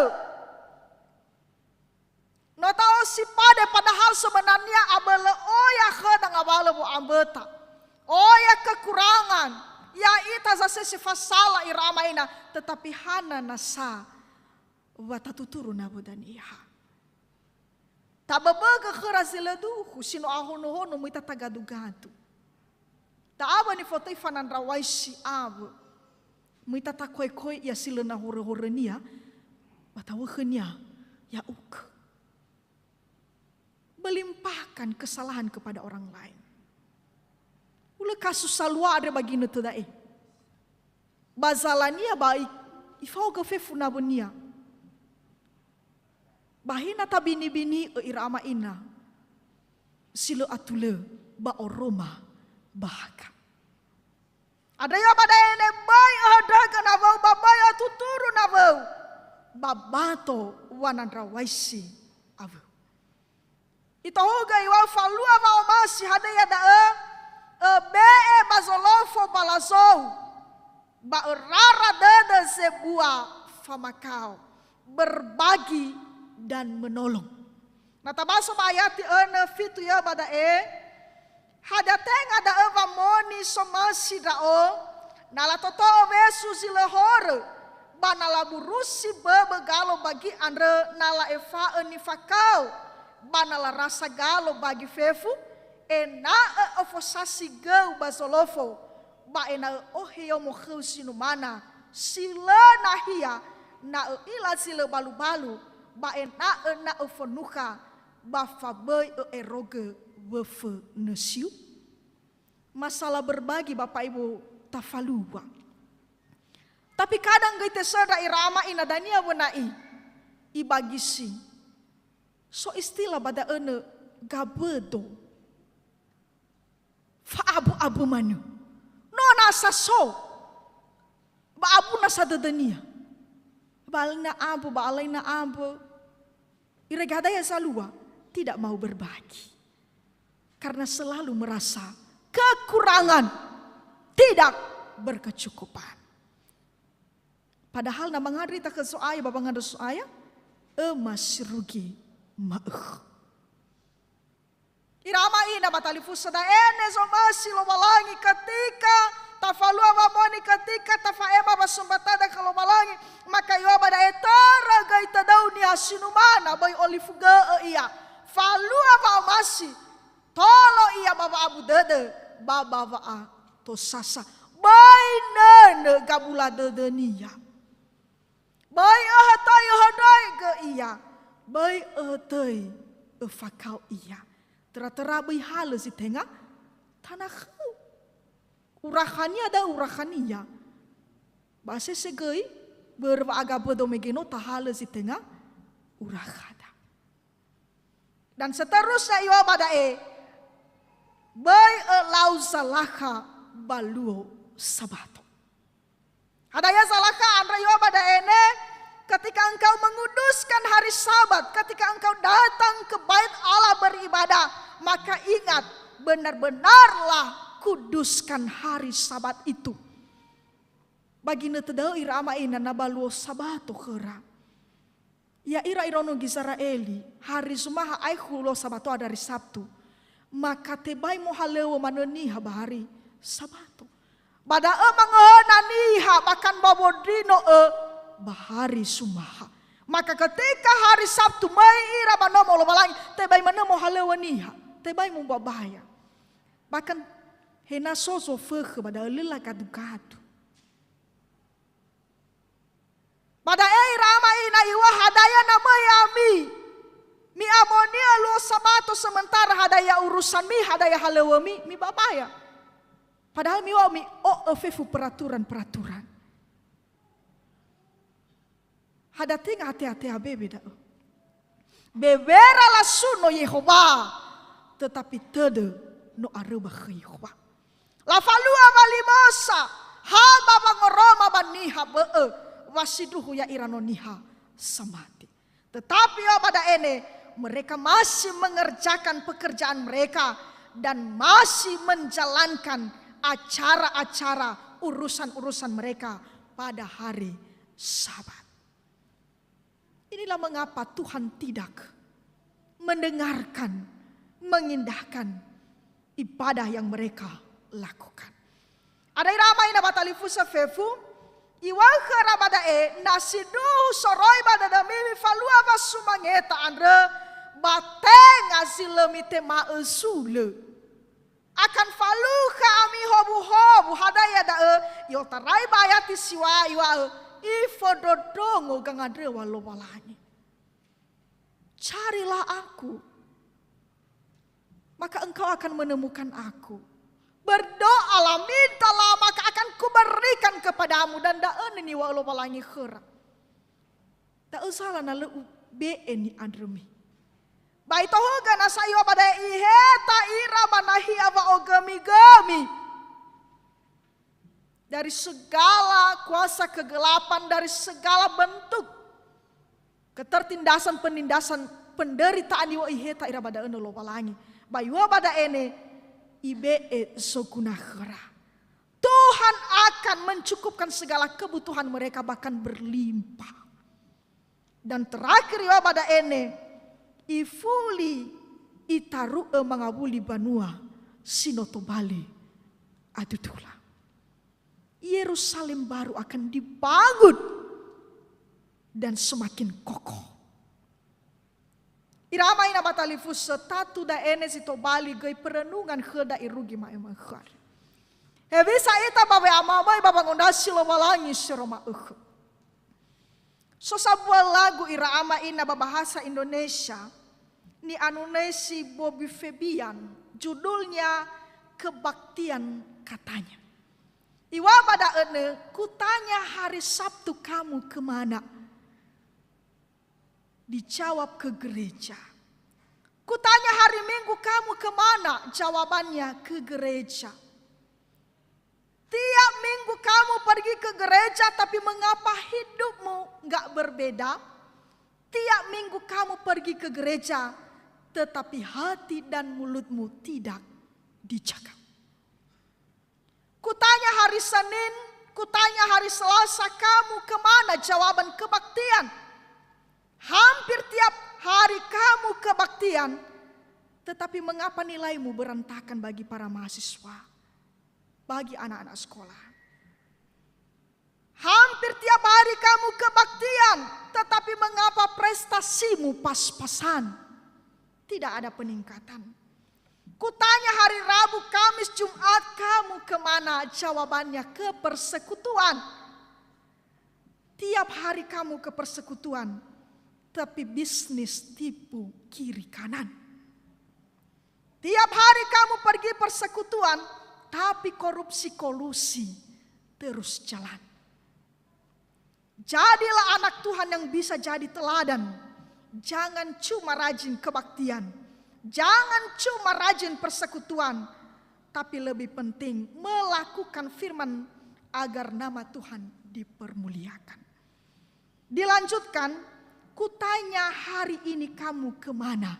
No ta'osipade, padahal sebenarnya abölö oya khöda ngawalö wo'amböta. Oya kekurangan, ya'ita zasese fasala ira ama ina, tetapi hana nasa wa tatuturu nawöda niha. Taböbögö khöra zi lö duhu, si no ahono-hono, möi tatagadu-gadu. Ta'awö nifotöi fanandrawaisi awö. Möi tatakoekoe ia si lö na horö-horönia, ba tawö khönia, ya'ugö. Melimpahkan kesalahan kepada orang lain. Hulö kasus salua andre ba ginötö da'e. Ba zalania ba i-, ifaogö fefu nawönia. Ba he na tabini-bini'ö ira ama ina si lö atulö ba oroma bahaga. Andrö ia ba da'e ne böi öhöndrögö nawöu ba böi ötuturu nawöu, ba bato wanandrawaisi awöu. Itohugö iŵa'ö falua wa'omasi hadia da'ö, öbe'e ba zolofo ba lazou, ba örara dödö zebua famakao, berbagi dan menolong. Na tabaso ba ayati önö fitu ia ba da'e, hadia tenga da'ö wamoni somasi ndra'o, Na latoto'o wesu zi lö horö, ba na laburusi böbö galo bagi andrö, na la'efa'ö nifakao, ba na larasa galo bagi fefu, ena'ö ofosasi göu ba zolofo, ba ena'ö oheomo khöu zinumana, si lö nahia, na ö'ila zi lö balu-balu, ba ena'ö na öfonukha, ba fa böi ö'erogö wöfö nösiu. Masalah berbagi, Bapak Ibu, tafalua. Tapi kadang göi tesöndra ira ama ina dania wöna'i, ibagisi. So istilah ba da'ö nö gabödo. Fa'abö-abö manö. No nasa so. Ba abu nasa dödönia. Ba alaina abö, ba alaina abö. Irege hadia zalua, tidak mau berbagi. Karena selalu merasa kekurangan, tidak berkecukupan. Padahal na mangandrö ita khö Zo'aya ba wangandrö Zo'aya, öma si rugi ma'ökhö. Ira ama ina ba talifusö da'e, ne zomasi Lowalangi ketika tafalua wamoni, ketika tafa'ema wasumbatada khö Lowalangi, maka iŵa'ö ba da'e törö göi tödöu niha si numana, böi olifugö'ö ia, falua wa'omasi, tolo ia ba wa'abu dödö, ba ba wa'atosasa. Böi nönö gabula dödönia. Böi öhötöi öhondroigö ia, böi öhötöi öfakao ia. Töra-töra böi halö zi tenga tanakhöu. Urakhania da'ö urakhania. Ba sese göi, börö wa'agabödo mege no tahalö zi tenga urakhada. Dan seterusnya iŵa'ö ba da'e, böi ölau zalakha ba luo Sabato. Hadia zalakha andrö iŵa'ö ba da'e ne, ketika engkau menguduskan hari Sabat, ketika engkau datang ke Bait Allah beribadah, maka ingat, benar-benarlah kuduskan hari Sabat itu. Ba ginötö da'ö ira ama ina na ba luo Sabato khöra. Ya'ira iraono Gizera'eli, hari Zumaha aekhu luo Sabato andrö hari Sabtu, maka tebai mohalöŵö manö niha ba hari Sabato. Ba da'ö mangöhöna niha, bahkan ba wondrino'ö ba hari Zumaha. Maka ketika hari Sabtu möi ira ba nomo Lowalangi, tebai manö mohalöŵö niha, tebai mobabaya. Bahkan he na so zofökhö ba da'ö lö lagadu-gadu. Ba da'e ira ama ina iŵa'ö hadia na möi ami. Mi'amoni'ö luo Sabato sementara hadia urusanmi, hadia halöŵömi, mibabaya. Padahal miŵa'ö mi'o'ö fefu peraturan-peraturan. Hadia tenga ate-atea bewe da'ö. Bewera lasuno Yehowa, tetapi tödö no aröu ba khö Yehowa. Lafalua walimösa, ha ba wangoroma ba niha bö'ö, wa sindruhu ya'ira no niha samati. Tetapi iŵa'ö ba da'e ne, mereka masih mengerjakan pekerjaan mereka dan masih menjalankan acara-acara urusan-urusan mereka pada hari Sabat. Inilah mengapa Tuhan tidak mendengarkan, mengindahkan ibadah yang mereka lakukan. Ada ira ama ina ba talifusö fefu, iŵa'ö khöra ba da'e, na sindruhu soroi ba dödömi mifalua wasumangeta andrö, ba tenga zi lö mitema'ö zulö. Akan falukha ami howu-howu, hadia da'ö, i'otarai ba ayati siŵa-, iŵa'ö, ifondrondrongo gangandröŵa Lowalangi. Carilah aku, maka engkau akan menemukan aku. Berdoalah, mintalah, maka akan kuberikan kepadamu. Dan da'ö niŵa'ö Lowalangi khöra. Da'ö zala na lö ube'e ni'andrömi. Ba itohugö nasa iŵa'ö ba da'e iheta ira ba nahia wa'ogömi-gömi. Dari segala kuasa kegelapan, dari segala bentuk ketertindasan, penindasan, penderitaan iŵa'ö iheta ira ba da'ö nö Lowalangi. Ba iŵa'ö ba da'e ne ibe'e zoguna khöra. Tuhan akan mencukupkan segala kebutuhan mereka, bahkan berlimpah. Dan terakhir iŵa'ö ba da'e ne, ifuli itaru'ö mangawuli banua si no tobali adudula. Yerusalem baru akan dibangun dan semakin kokoh. Ira ama ina ba talifusö, tatu da'e ne zi tobali göi perenungan khöda irugi ma'ökhö andre. Hewisa ita ba we'amamöi ba wangondrasi Lowalangi si no ma'ökhö. So sambua lagu ira ama ina ba bahasa Indonesia, ni'anunösi Bobby Febian, judulnya Kebaktian Katanya. Iŵa'ö ba da'ö nö, "Kutanya hari Sabtu kamu kemana?" Dijawab, "Ke gereja." "Kutanya hari Minggu kamu kemana?" Jawabannya, "Ke gereja." Tiap minggu kamu pergi ke gereja, tapi mengapa hidupmu nggak berbeda? Tiap minggu kamu pergi ke gereja, tetapi hati dan mulutmu tidak dijaga. Kutanya hari Senin, kutanya hari Selasa, kamu kemana? Jawaban, kebaktian. Hampir tiap hari kamu kebaktian, tetapi mengapa nilaimu berantakan bagi para mahasiswa, bagi anak-anak sekolah? Hampir tiap hari kamu kebaktian, tetapi mengapa prestasimu pas-pasan? Tidak ada peningkatan. Kutanya hari Rabu, Kamis, Jumat, kamu kemana? Jawabannya, ke persekutuan. Tiap hari kamu ke persekutuan, tapi bisnis tipu kiri kanan. Tiap hari kamu pergi persekutuan, tapi korupsi kolusi terus jalan. Jadilah anak Tuhan yang bisa jadi teladan. Jangan cuma rajin kebaktian, jangan cuma rajin persekutuan, tapi lebih penting melakukan firman agar nama Tuhan dipermuliakan. Dilanjutkan, kutanya hari ini kamu kemana?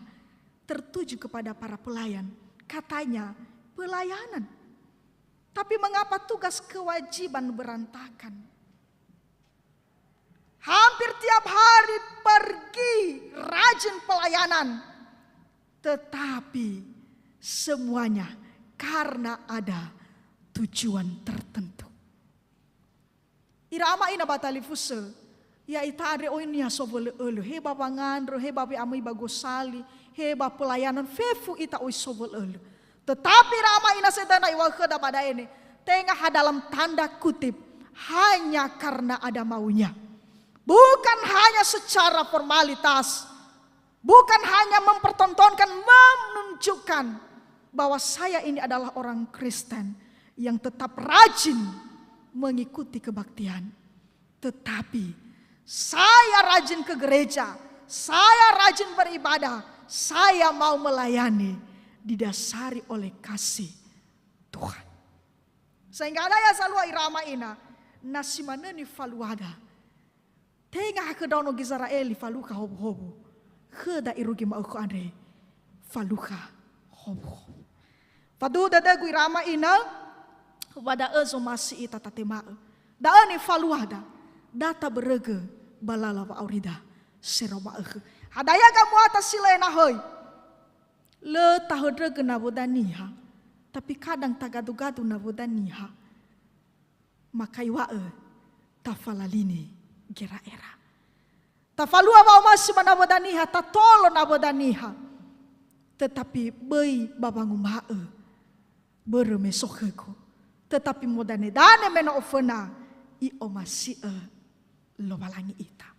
Tertuju kepada para pelayan. Katanya, pelayanan. Tapi mengapa tugas kewajiban berantakan? Hampir tiap hari pergi rajin pelayanan, tetapi semuanya karena ada tujuan tertentu. Ira ama ina ba talifusö, ya'ita andre oi niha sowölö-ölö, he ba wangandrö, he ba we'amöi ba gosali, he ba pelayanan, fefu ita oi sowölö-ölö. Tetapi ira ama ina sedana iŵa'ö khöda ba da'e ne, tenga ha dalam tanda kutip, hanya karena ada maunya. Bukan hanya secara formalitas, bukan hanya mempertontonkan, menunjukkan bahwa saya ini adalah orang Kristen yang tetap rajin mengikuti kebaktian. Tetapi saya rajin ke gereja, saya rajin beribadah, saya mau melayani didasari oleh kasih Tuhan. Sehingga ada ya zalua ira ama ina, na si manö nifaluada. Tenga ha khö ndraono Gizera'eli falukha howuhowu. Khöda irugi ma'ökhö andre falukha howuhowu. Faduhu dödögu ira ama ina, wa da'ö zomasi ita tatema'ö. Da'ö nifaluada, da tabörögö ba lala wa'aurida si no ma'ökhö. Hadia gamuata si lö enahöi? Lö tahöndrögö nawöda niha, tapi kadang tagadu-gadu nawöda niha. Maka iŵa'ö, tafalalini gera'era. Tafalua wa'omasi ba nawöda niha, tatolo nawöda niha. Tetapi böi ba wanguma'ö, börö me so khögu. Tetapi modane-dane me no oföna, i'omasi'ö Lowalangi ita.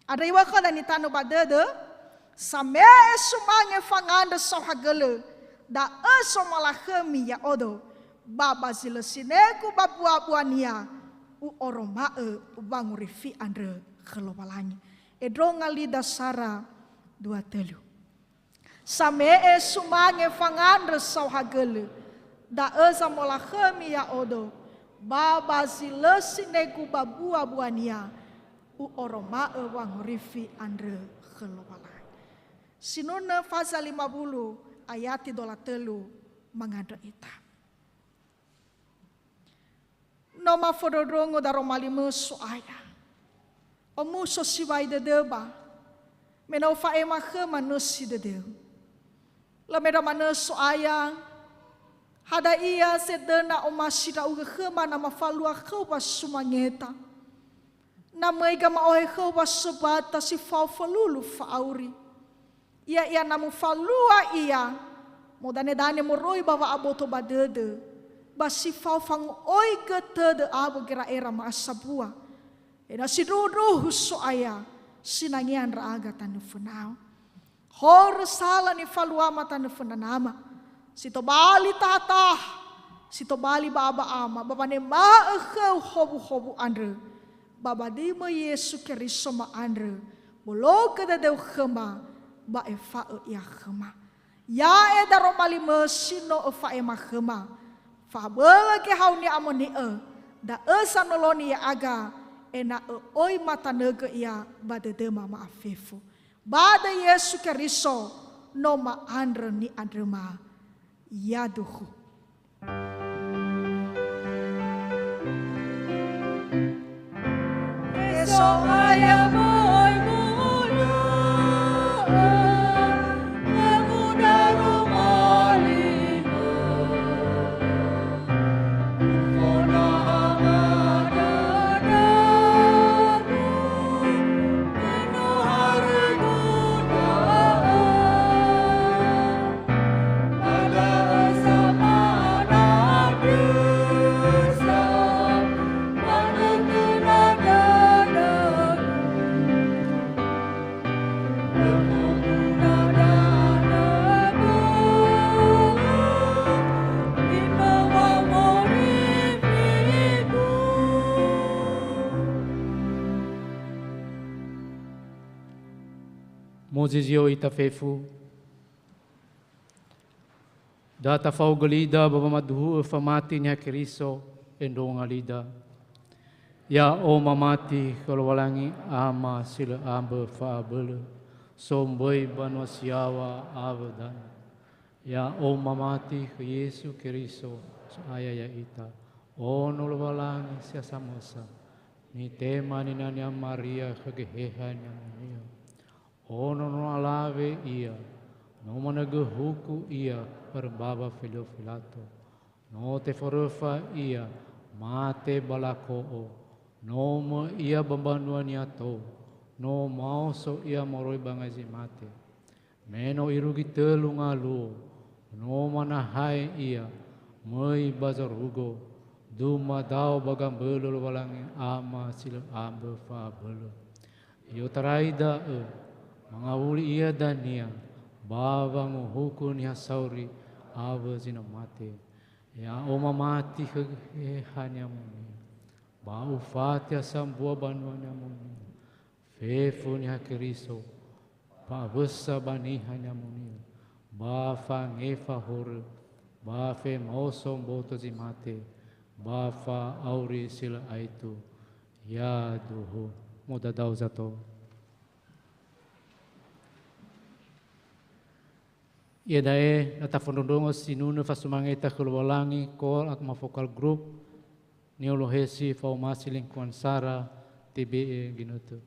Andrö iŵa'ö khöda nitanö ba dödö, same'e sumange fangandrö saohagölö, da'ö zomalakhömi ya'odo, ba ba zi lö sinegu ba bua-buania, u'oroma'ö wangorifi andrö khö Lowalangi. Endronga li dasara dua tölu. Same'e sumange fangandrö saohagölö, da'ö zamolakhömi ya'odo, ba ba zi lö sinegu ba bua-buania, u'oroma'ö wangorifi andrö khö Lowalangi. Sinunö faza lima wulu ayati dola tölu mangandrö ita. No mafondrondrongo daroma limö So'aya. Omuso siwai dödöma, me no ufa'ema khöma nösi dödöu. Lö mendra manö So'aya, Hadia ia sedöna omasi ndra'ugö khöma na mafalua khöu wasumangeta? Na möi gama'ohe khöu wasömbata si fao falulu fa'auri. Ya'ia na mufalua ia, modanedane moroi ba wa'aboto ba dödö, ba si fao fango'oigö tödö awö gera'era ma'asambua. Ena'ö sindruhundruhu So'aya, sinangea ndra'aga tanö fönau. Horö sala nifaluama tanö fönanama. Si tobali tahataha, si tobali ba'aba'ama, ba wanema'ö khöu howuhowu andrö. Ba ba döimö Yesu Keriso ma'andrö, bologö dödöu khöma, ba efa'ö ia khöma. Ya'e daroma limö si no öfa'ema khöma. Fa'abölö geheha ni'amoni'ö, da'ö sanoloni ya'aga, ena'ö oi matanögö ia ba dödöma ma'afefu. Ba döi Yesu Keriso, no ma'andrö ni'andröma. Yaduhu. So'aya möi mulö, muda roma limö. Ufona hama dödögu, me no harögu da'ö. Ba da'ö samana andrö sa, manötöna dödögu. Mozizio ita fefu, da tafaogö lida ba wamaduhu'ö famati Niha Keriso, endronga lida. Ya'o mamati khö Lowalangi Ama si lö ambö fa'abölö, somböi banua si yaŵa awö danö. Ya'o mamati khö Yesu Keriso, So'aya ya'ita, Ono Lowalangi si ha samösa, nitema ninania Maria khö geheha ni'amoni'ö. Ono no alawe ia, no manögö huku ia barö mbawa felio Filato. No teforöfa ia, mate ba lako'o. No möi ia ba mbanua-Nia tou. No maoso ia moroi ba ngai zi mate. Me no irugi tölu ngaluo, no manahae ia, möi ba zorugo, dumadao ba gambölö Lowalangi Ama si lö ambö fa'abölö. I'otarai da'ö, mangawuli ia dania ba wanguhuku niha sauri awö zi no mate. Ya'o mamati khö geheha ni'amoni'ö, ba ufatiha sambua banua ni'amoni'ö. Fefu Niha Keriso, fa'awösa ba niha ni'amoni'ö, ba fangefa horö, ba femaoso mboto zi mate, ba fa'auri si lö aetu. Yaduhu. Modadao zato. Iada'e, na tafondrondrongo sinunö fasumangeta khö Lowalangi, Koor Atma Vokal Group, ni'olohesi fa'omasi lingkungan sara, T B E ginötö.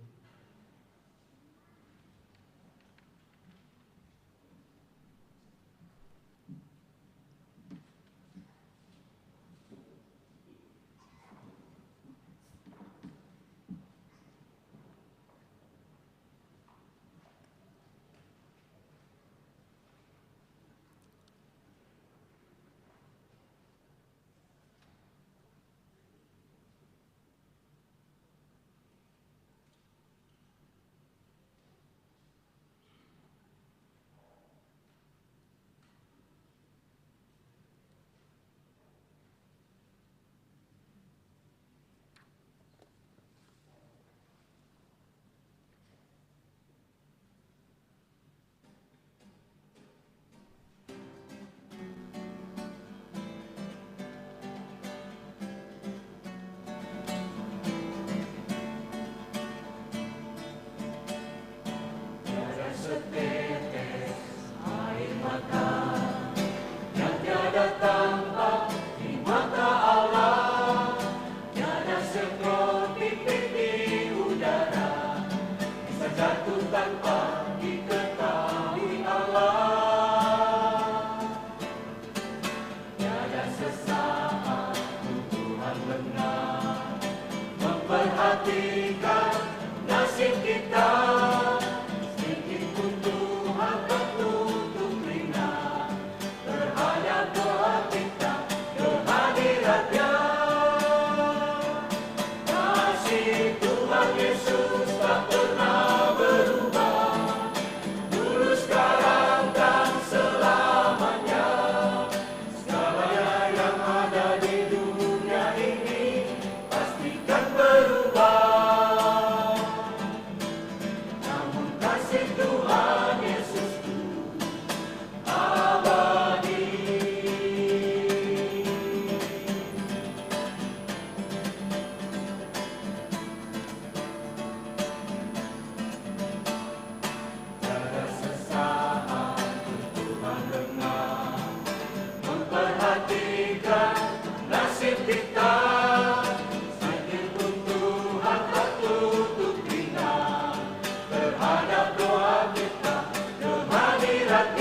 Kasih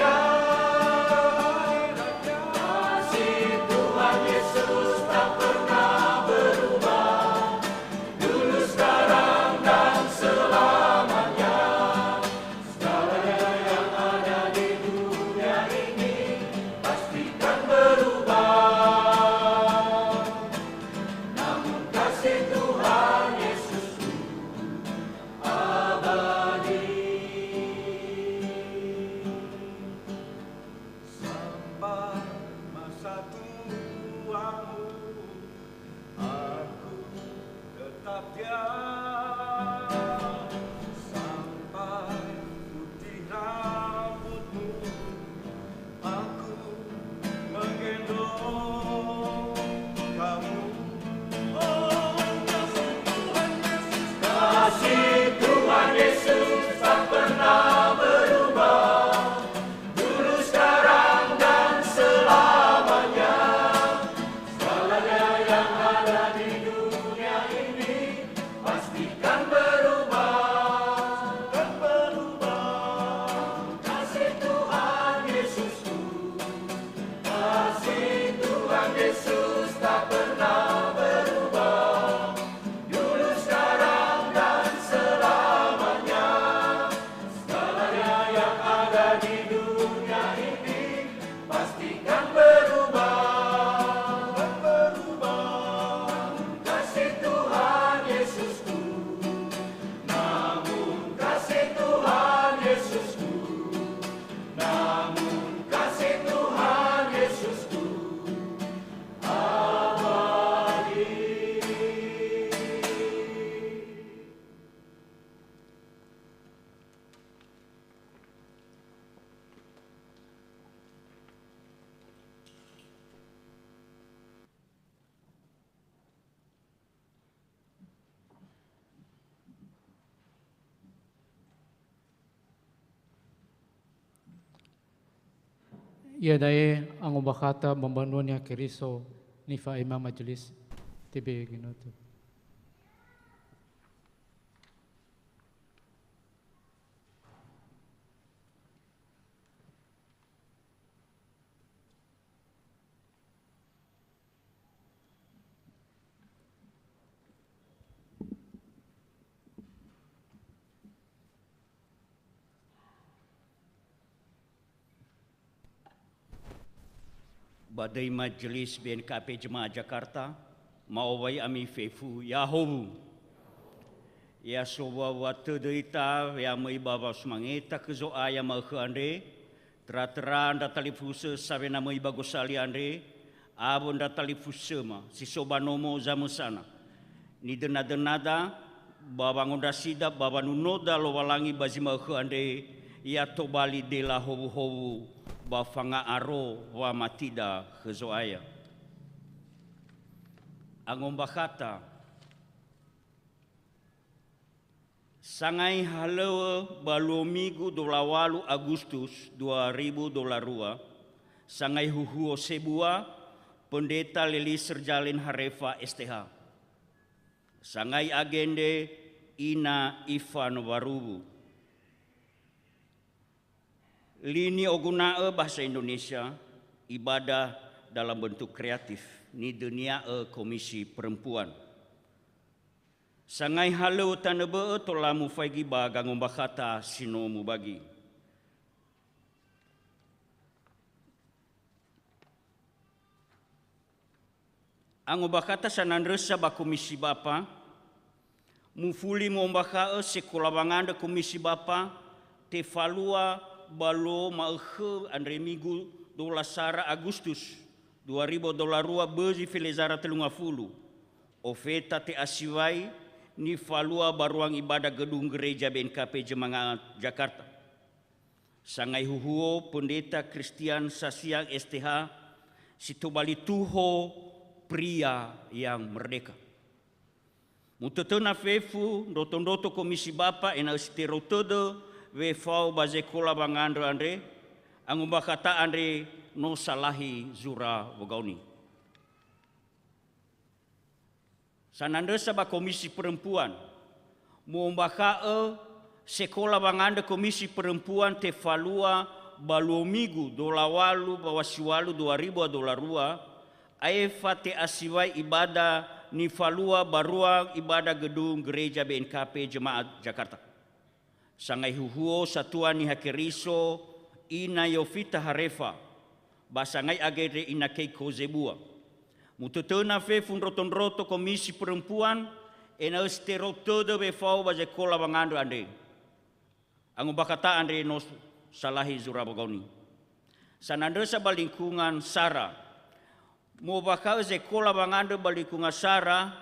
Tuhan Yesus tak pernah berubah, dulu, sekarang, dan selamanya. Segalanya yang ada di dunia ini pastikan berubah. Namun kasih Tuhan Yesusku abadi. Sampai masa tuamu, aku tetap diam. Sampai putih rambutmu, aku menggendong kamu. Oh, kasih Tuhan Yesus, kasih Tuhan Yesus tak pernah berubah. Dulu, sekarang, dan selamanya. Segalanya yang ada di dunia ini pastikan berubah. Kan berubah. Kasih Tuhan Yesusku, kasih Tuhan Yesus tak pernah berubah. Dulu, sekarang, dan selamanya. Segalanya yang ada di dunia ini pastikan berubah. Kan berubah. Kasih Tuhan Yesusku, namun kasih Tuhan Yesusku, namun kasih Tuhan Yesusku abadi. Iada'e angombakhata ba mbanua Niha Keriso nifa'ema majelis T B Genoto. Ba döi majelis B N K P Jemaah Jakarta, ma'owai ami fefu ya'ahowu. Ya sowua-wua tödö ita we'amöi ba wa'osumangeta khö Zo'aya ma'ökhö andre, töra-töra ndra talifusö sawena möi ba gosali andre, awö ndra talifusöma si so ba nomo zamösana. Nidöna-dönada ba wangondrasida ba wanunoda Lowalangi ba zi ma'ökhö andre, ya tobali dela howuhowu ba fanga'aro wamatida khö Zo'aya. Angombakhata. Sangai halöŵö ba luo migu dola walu Agustus dua ribu dola rua, sangai huhuo sebua, Pendeta Leli Serjalin Harefa, S T H. Sangai agendre, Ina Ifan Waruwu. Lini oguna'ö bahasa Indonesia, ibadah dalam bentuk kreatif, nidönia'ö Komisi Perempuan. Sangai halöŵö tanö bö'ö tola mufaigi ba gangombakhata si no mubagi. Angombakhata sanandrösa ba Komisi Bapa, mufuli mu'ombakha'ö sekola wangandrö Komisi Bapa tefalua ba luo ma'ökhö andre migu dola sara Agustus dua ribu dola rua bözi felezara tellu ngafulu, ofeta te'asiwai nifalua ba ruang ibadah Gedung Gereja B N K P Jemaah Jakarta. Sangai huhuo Pendeta Christian Sasiang, S T H, si tobali tuho Pria yang Merdeka. Mutötöna fefu ndroto-ndroto Komisi Bapa ena'ö si terou tödö wefao ba zekola wangandrö andre, angombakhata andre no salahi zura wogaoni. Sanandrösa ba Komisi Perempuan, mu'ombakha'ö sekola wangandrö Komisi Perempuan tefalua ba luo migu dola walu ba wasiwalu dua ribu a dola rua, aefa te'asiwai ibada nifalua ba ruang ibada gedung Gereja B N K P Jemaah Jakarta. Sangai huhuo Satua Niha Keriso, Ina Yovita Harefa, ba sangai agendre Ina Keiko Zebua. Mutötöna fefu ndroto-ndroto Komisi Perempuan, ena'ö si terou tödö wefao ba zekola wangandrö andre. Angombakha ta'a andre no salahi zura wogaoni. Sanandrösa ba lingkungan sara. Mu'ombakha'ö zekola wangandrö ba lingkungan sara,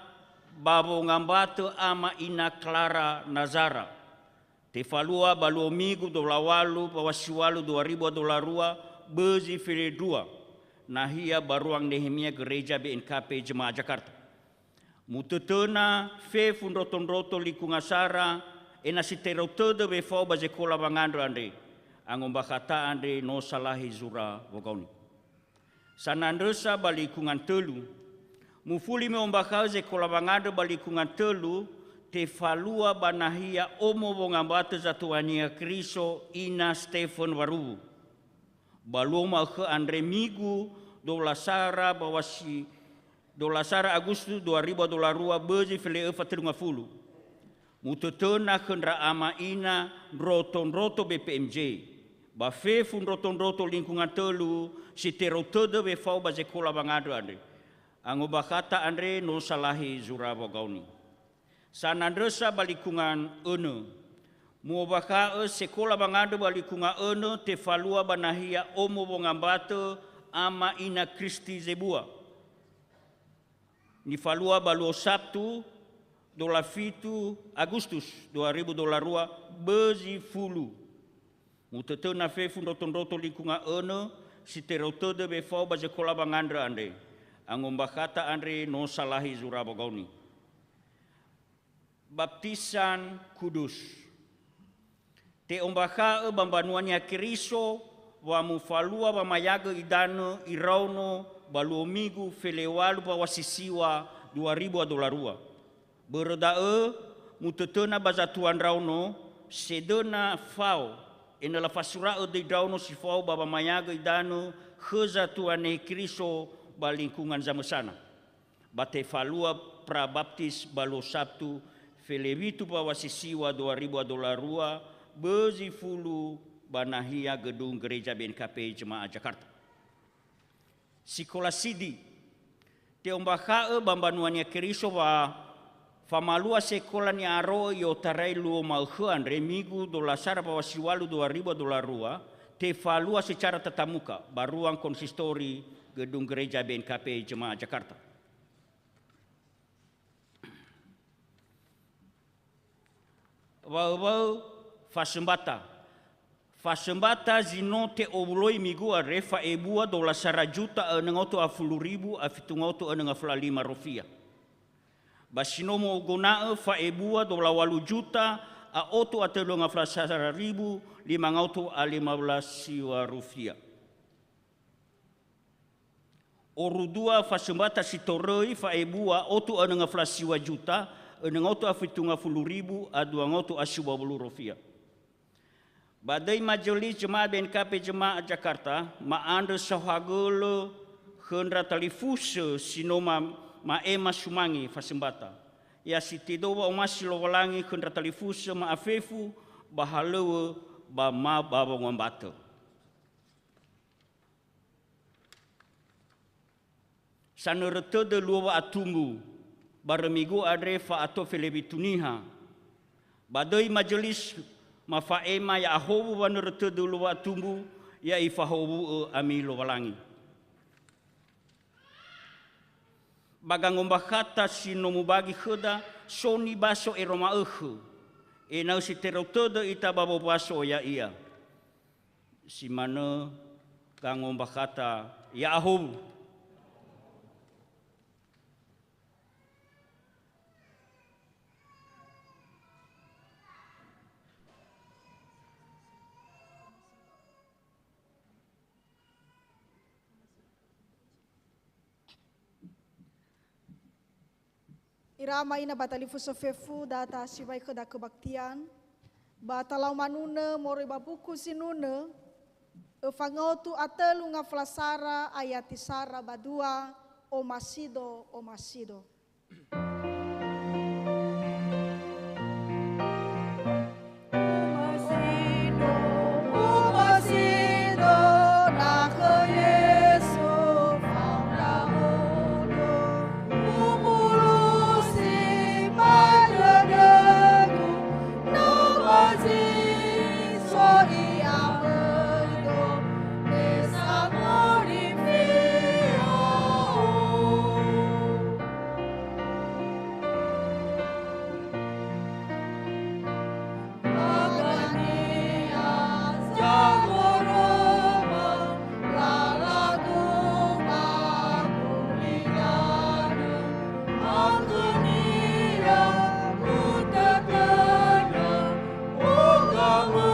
ba wongambatö ama ina Clara Nazara. Tefalua ba luo migu dola walu ba wasiwalu dua ribu a dola rua, bözi felendrua. Nahia ba ruang Nehemia Gereja B N K P Jemaah Jakarta. Mutötöna fefu ndroto-ndroto lingkungan sara, ena'ö si terou tödö wefao ba zekola wangandrö andre. Angombakha ta'a andre no salahi zura wogaoni. Sanandrösa ba lingkungan tölu. Mufuli mu'ombakha'ö zekola wangandrö ba lingkungan tölu, tefalua ba nahia omo wongambatö Zatua Niha Keriso Ina Stephen Waruwu. Ba luo ma'ökhö andre migu, dola sara ba wasi-, dola sara Agustus dua ribu a dola rua, bözi fele'öfa tölu ngafulu. Mutötöna khö ndra ama ina ndroto-ndroto B P M J, ba fefu ndroto-ndroto lingkungan tölu si terou tödö wefao ba zekola wangandrö andre. Angombakha ta'a andre no salahi zura wogaoni. Sanandrösa ba lingkungan önö. Mu'ombakha'ö sekola wangandrö ba lingkungan önö tefalua ba nahia omo wongambatö ama ina Kristi Zebua. Nifalua ba luo Sabtu, dola fitu Agustus dua ribu dola rua, bözi fulu. Mutötöna fefu ndroto-ndroto lingkungan önö si terou tödö wefao ba zekola wangandrö andre. Angombakha ta'a andre no salahi zura wogaoni. Baptisan Kudus. Te'ombakha'ö ba mbanua Niha Keriso wa mufalua wamayagö idanö iraono ba luo migu felewalu ba wasisiwa dua ribu a dola rua. Börö da'ö, mutötöna ba zatua ndraono, sedöna fao, ena'ö lafasura'ö döi ndraono si fao ba wamayagö idanö khö zatua Niha Keriso ba lingkungan zamösana. Ba tefalua pra baptis ba luo Sabtu, felewitu ba wasisiwa dua ribu a dola rua, bözi fulu ba nahia gedung Gereja B N K P Jemaah Jakarta. Sikola sidi. Te'ombakha'ö ba mbanua Niha Keriso wa famalua sekola ni'aro'ö i'otarai luo ma'ökhö andre migu dola sara ba wasiwalu dua ribu a dola rua, tefalua secara tatap muka ba ruang konsistori gedung Gereja B N K P Jemaah Jakarta. Waö-waö fasömbata. Fasömbata zi no te'owuloi migu andre fa'ebua dola sara juta önö ngaoto a fulu ribu a fitu ngaoto önö ngafulu a lima rofia. Ba si no mo'ogona'ö fa'ebua dola walu juta a oto a tölu ngafulu a sara ribu lima ngaoto a lima belas siwa rofia. Oru dua fasömbata si toröi fa'ebua otu önö ngafulu a siwa juta, önö ngaoto a fitu ngafulu ribu a dua ngaoto a siwa wulu rofia. Ba döi Majelis Jemaah B N K P Jemaah Jakarta, ma'andrö saohagölö khö ndra talifusö si no ma-, ma'ema sumange fasömbata. Ya si tedou wa'omasi Lowalangi khö ndra talifusö ma'afefu ba halöŵö ba ma ba wongambatö. Sanörö tödö luo wa'atumbu, barö migu andre fa'ato felewitu niha. Ba döi majelis mafa'ema ya'ahowu wanörö tödö luo wa'atumbu, ya ifahowu'ö ami Lowalangi. Ba gangombakhata si no mubagi khöda, so nibaso ero ma'ökhö, ena'ö si terou tödö ita ba wombaso ya'ia. Si manö gangombakhata ya'ahowu. Ira ama ina ba talifusö fefu, da tasiwai khöda kebaktian. Ba talau manunö moroi ba buku sinunö, Öfangotu a tölu ngaföla sara ayati sara ba dua, omasido, omasido. Omasido, omasido, na khö Yesu fao ndra'odo. Umulusi ba dödögu, no ba zi so i'amöido, me samöni fiao. Agania zagoroma, lalagu ba gulidanö, agania utötöna, ugamö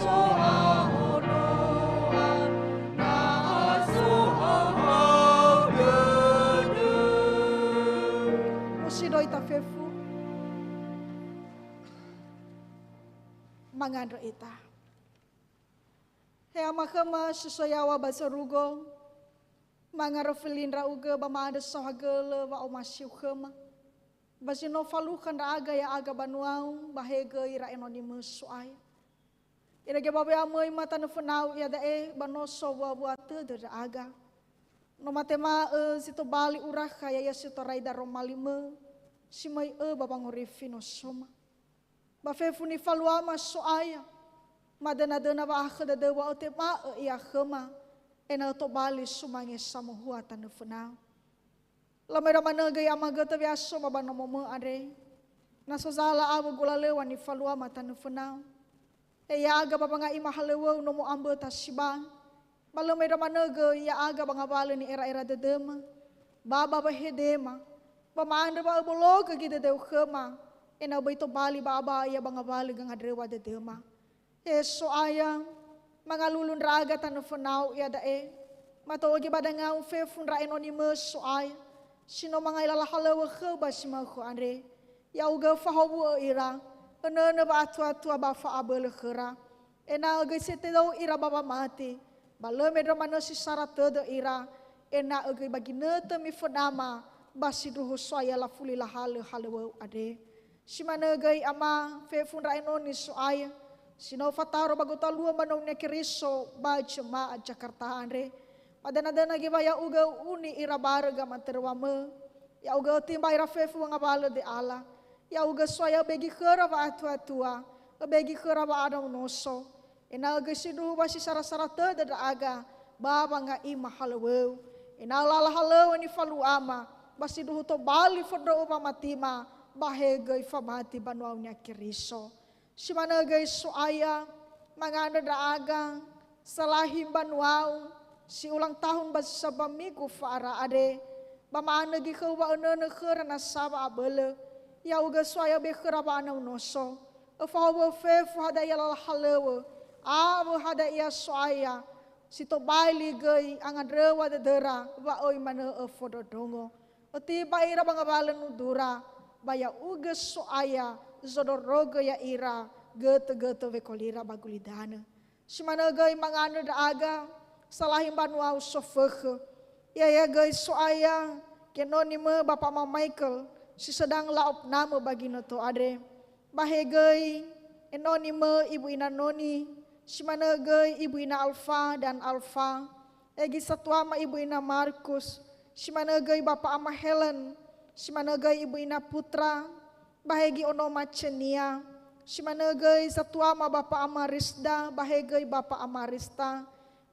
so'ahonoa, na asohahau dödö. Musidoi ita fefu. Mangandrö ita. He Ama khöma si so yaŵa ba zorugo, mangarofili ndra'ugö ba ma'andrö saohagölö wa'omasiu khöma, ba zi no falukha ndra'aga ya'aga banuau, ba he göi ira enoni-Mö So'aya. Irege ba we'amöi ma tanö fönau iada'e, ba no sowua-wua tödö ndra'aga. No matema'ö zi tobali urakha, ya'ia si torai daroma li-Mö, si möi Ö ba wangorifi nosoma. Ba fefu nifaluama So'aya, madöna-döna wa'ahakhö dödöu wa ötema'ö ia khöma, ena'ö tobali sumange samohua tanö fönau. Lö möi ira manö göi Ama götö we'asoma ba nomomö andre, na so zala awö golalöŵa nifaluama tanö fönau. He ya'aga ba wanga'ima halöŵöu no mo'amböta sibai, ba lö möi ira manö göi ya'aga ba ngawalö ni'era'era dödöma, ba ba wehedema, ba ma'andrö wa öbologö göi dödöu khöma, ena'ö böi tobali ba'aba'ö ia ba ngawalö gangandröŵa dödöma. He So'aya, mangalulu ndra'aga tanö fönau iada'e, mato'ö göi ba dangau fefu ndra enoni-Mö So'aya, si no mangai lala halöŵö khöu ba zi ma'ökhö andre. Ya'ugö fahowu'ö ira, önönö wa'atuatua ba fa'abölö khöra. Ena'ö göi setedou ira ba wamati, ba lö möi ira manö si sara tödö ira, ena'ö göi ba ginötö mifönama, ba sindruhu So'aya lafuli lahalö halöŵöu andre. Si manö göi Ama, fefu ndra enoni So'aya, si no fatauro ba gotalua mbanua-Nia Keriso ba Jemaat Jakarta andre. Madöna-döna göi wa ya'ugö u'uni ira barö gamatöröŵamö, ya'ugö ötimba ira fefu wangawalö de'ala, ya'ugö So'aya öbegi khöra wa'atuatua, öbegi khöra wa'anaonoso, ena'ö göi sindruhu ba si sara-sara tödö ndra'aga, ba wanga'ima halöŵöu, ena'ö lala halöŵö nifaluama, ba sindruhu tobali fondrö'ö wamatima, ba he göi famati mbanua-U-Nia Keriso. Si manö göi So'aya, mangandrö ndra'aga, salahi mbanuau, si ulang tahun ba zi sambua migu fa'ara andre, ba ma'andrö göi khöu wa'önönö khöra nasa wa'abölö, ya'ugö So'aya öbegi khöra wa'anaonoso, öfahowu'ö fefu hadia lala halöŵö, awö hadia So'aya, si tobali göi angandröŵa dödöra, ba öi manö öfondrondrongo. Ötimba ira ba ngawalö nudura, ba ya'ugö So'aya zondrorogö ya'ira götö-götö wekolira ba gulidanö. Si manö göi mangandrö ndra'aga, salahi mbanuau sofökhö. Ya'ia göi So'aya, genoni-Mö Bapa Ama Michael, si sedang la'opnamö ba ginötö andre. Ba he göi, enoni-Mö Ibu Ina Noni, si manö göi Ibu Ina Alfa dan Alfa, Egi satuama Ibu Ina Markus, si manö göi Bapa Ama Helen, si manö göi Ibu Ina Putra, ba he göi onoma Cenia, si manö göi satuama Bapa Ama Risda, ba he göi Bapa Ama Rista,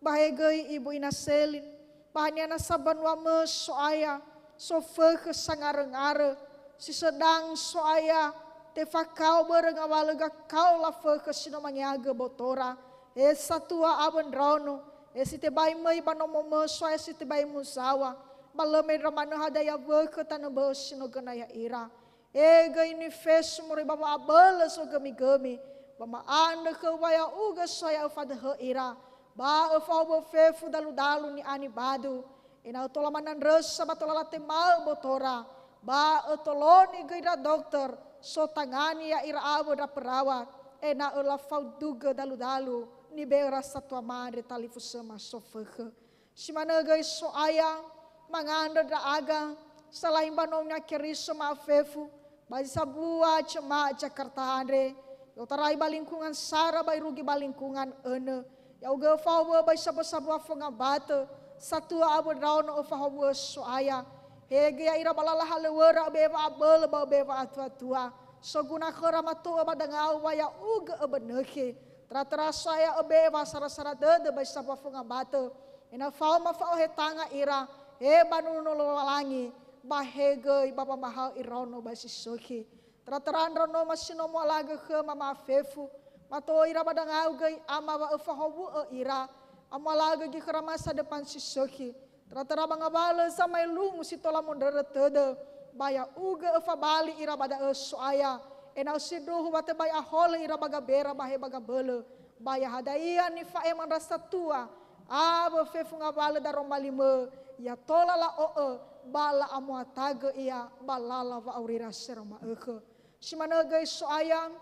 ba he göi Ibu Ina Selin, ba haniha nasa mbanuamö So'aya, sofökhö sangaröngarö, si sedang So'aya, tefakao börö ngawalö gakao lafökhö si no mangeagö botora, he satua awö ndraono, he si tebai möi ba nomomö So'aya si tebai muzaŵa, ba lö möi ira manö hadia wökhö tanö bö'ö si no göna ya'ira. He göi nifesu moroi ba wa'abölö zogömigömi, ba ma'andrö khöu wa ya'ugö So'aya öfadöhö ira, ba öfahowu'ö fefu daludalu ni'anibadu, ena'ö tola manandrösa ba tola latema'ö botora, ba ötoloni göi ndra dokter, sotangani ya'ira awö ndra perawat, ena'ö lafaudugö daludalu nibe'e ira satua ma'andre talifusöma sofökhö. Si manö göi So'aya, mangandrö ndra'aga, salahi mbanua-Nia Keriso ma'afefu, ba zi sambua jemaat Jakarta andre, i'otarai ba lingkungan sara ba irugi ba lingkungan önö. Ya'ugö öfahowu'ö ba zi sambua-sambua fongambatö, satua awö ndraono öfahowu'ö So'aya. Hegö ya'ira ba lala halöŵöra öbe'e wa'abölö ba öbe'e wa'atuatua. Soguna khöra mato ba dangau wa ya'ugö öbönökhe. Tera-tera So'aya öbe'e wa'asara-sara dödö ba zi sambua fongambatö. Ena'ö faoma fa'ohe tanga ira, he mbanua Lowalangi, ba he göi ba wamahaö iraono ba zi sökhi. Tera-tera ndraonoma si no mo'alagö khöma ma'afefu, mato ira ba dangau göi Ama wa öfahowu'ö ira, amo'alagö göi khöra masa depan si sökhi. Tera-tera ba ngawalö zamaelungu si tola mondrörö tödö, ba ya'ugö öfabali ira ba da'ö So'aya, ena'ö sindruhu wa tebai aholö ira ba gabera ba he ba gabölö, ba ya'ahadia nifa'ema ndra satua, awö fefu ngawalö daroma limö, ya tola la'o'ö, ba la'amuatagö ia ba lala wa'aurira seroma ökhö. Si manö göi So'aya,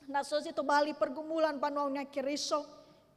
na so zi tobali pergumulan mbanua-Nia Keriso,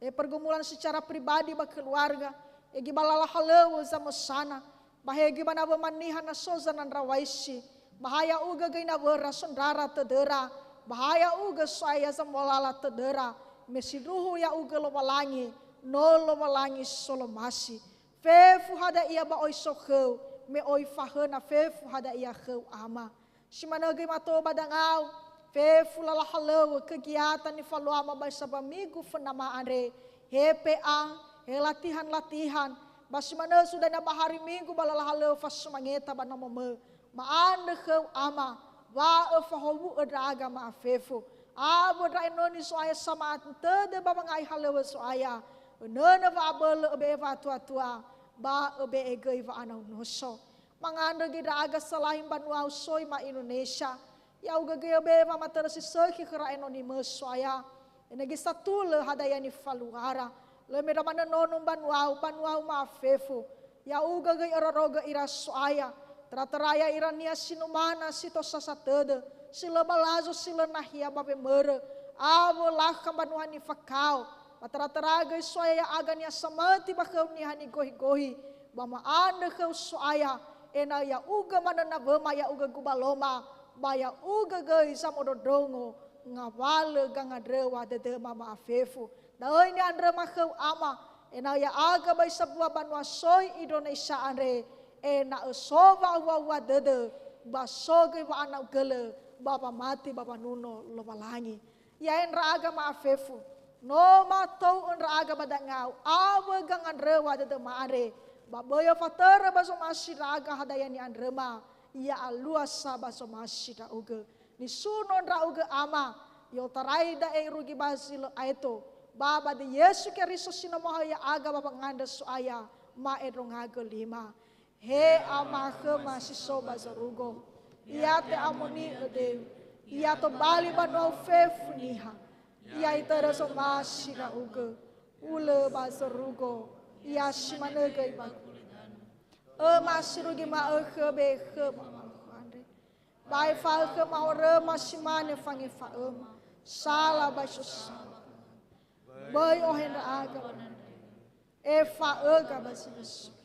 e pergumulan secara pribadi ba keluarga, e göi ba lala halöŵö zamösana, ba he göi ba nawöma niha na so zanandrawaisi, ba ha ya'ugö göi nawöra sondrara tödöra, ba ha ya'ugö So'aya zamolala tödöra, me sindruhu ya'ugö Lowalangi, no Lowalangi solomasi. Fefu hadia ia ba oi so khöu, me oi fahöna fefu hadia ia khöu Ama. Si manö göi mato ba dangau, fefu lala halöŵö, kegiatan nifaluama ba zi sambua migu föna ma'andre, he P A, he latihan-latihan, ba si manö sudana ba hari Minggu ba lala halöŵö fasumangeta ba nomomö. Ma'andrö khöu Ama, wa öfahowu'ö ndra'aga ma'afefu. Awö ndra enoni So'aya sama'atödö ba wangai halöŵö So'aya, önönö wa'abölö öbe'e wa'atuatua, ba öbe'e göi wa'anaunoso. Mangandrö göi ndra'aga salahi mbanuau soi ma Indonesia. Ya'ugö göi öbe'e wamatörö si sökhi khöra enonimö So'aya. Ena'ö göi satulö hadia ia nifaluara. Lö me ndra manö nono mbanuau, mbanuau ma'afefu. Ya'ugö göi örörögö ira So'aya. Tera-tera ya'ira niha si numana, si tosasa tödö, si lö balazo, si lö nahia ba wemörö. Awö lakha mbanua nifakao. Ba tera-tera göi So'aya ya'aga niha samati ba khöu niha nigohi-gohi. Ba ma'andrö khöu So'aya, ena'ö ya'ugö manö nawöma, ya'ugö gubaloma, ba ya'ugö göi zamondrondrongo ngawalö gangandröŵa dödöma ma'afefu. Da'ö ni'andröma khöu Ama, ena'ö ya'aga ba zi sambua banua soi Indonesia andre, ena'ö so wa'aŵa'aŵa dödö, ba so göi wa'anaugölö, ba wamati ba wanuno Lowalangi. Ya'e ndra'aga ma'afefu, no matou'ö ndra'aga ba dangau awö gangandröŵa dödöma andre, ba böi öfatörö ba zomasi ndra'aga hadia ni'andröma, ya'alua sa ba zomasi ndra'ugö. Nisuno ndra'ugö Ama, i'otarai da'e irugi ba zi lö aeto, ba ba döi Yesu Keriso si no mohaö ya'aga ba wangandrö So'aya, ma'endrongagö lima. He Ama khöma si so ba zorugo, ya te'amoni'ö döi, ya tobali banua-U fefu niha, ya itörö zomasi ndra'ugö, ulö ba zorugo, ya si manö göi ba gulidanö. Öma sirugi ma'ökhö be'e khöma wamahaö andre. Ba efa'ökhö mahoröma si mane fangefa'öma, sala ba zi so sala. Böi ohe ndra'aga ba nandröma, efa'öga ba zi lö sökhi.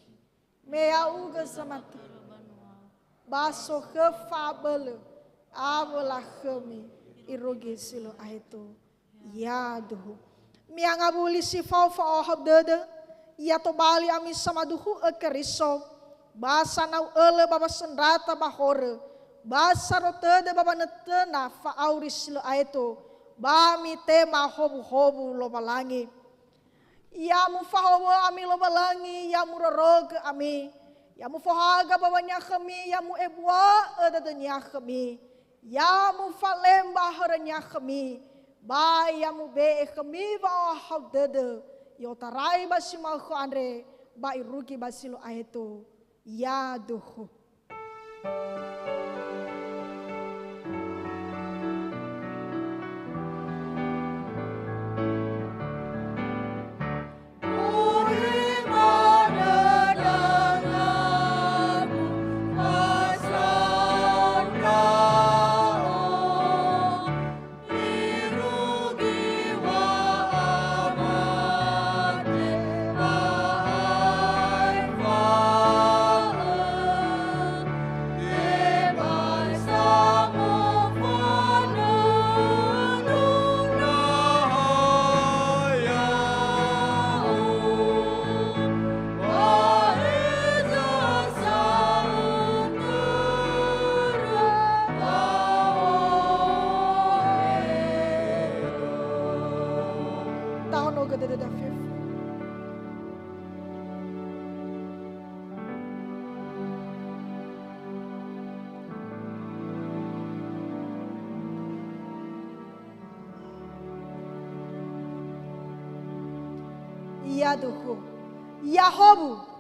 Me ya'ugö zamatörö banua, ba so khöu fa'abölö awö lakhömi irugi zi lö aeto. Yaduhu. Mi'angawuli si fao fa'ohahau dödö, ya tobali ami samaduhu'ö Keriso, ba sanau ölö ba wasöndrata ba horö, ba saro tödö ba wanötöna fa'auri si lö aeto, ba mitema howuhowu Lowalangi. Ya mufahowu'ö ami Lowalangi, ya murorogö ami, ya mufohaga mbaŵa-Nia khömi, ya mu'ebua'ö dödö-Nia khömi, ya mufalemba hörö-Nia khömi, ba ya mube'e khömi wa'ohahau dödö, i'otarai ba zi ma'ökhö andre, ba irugi ba zi lö aeto. Yaduhu. dödöda fefu. Ia dukhu. Ia howu.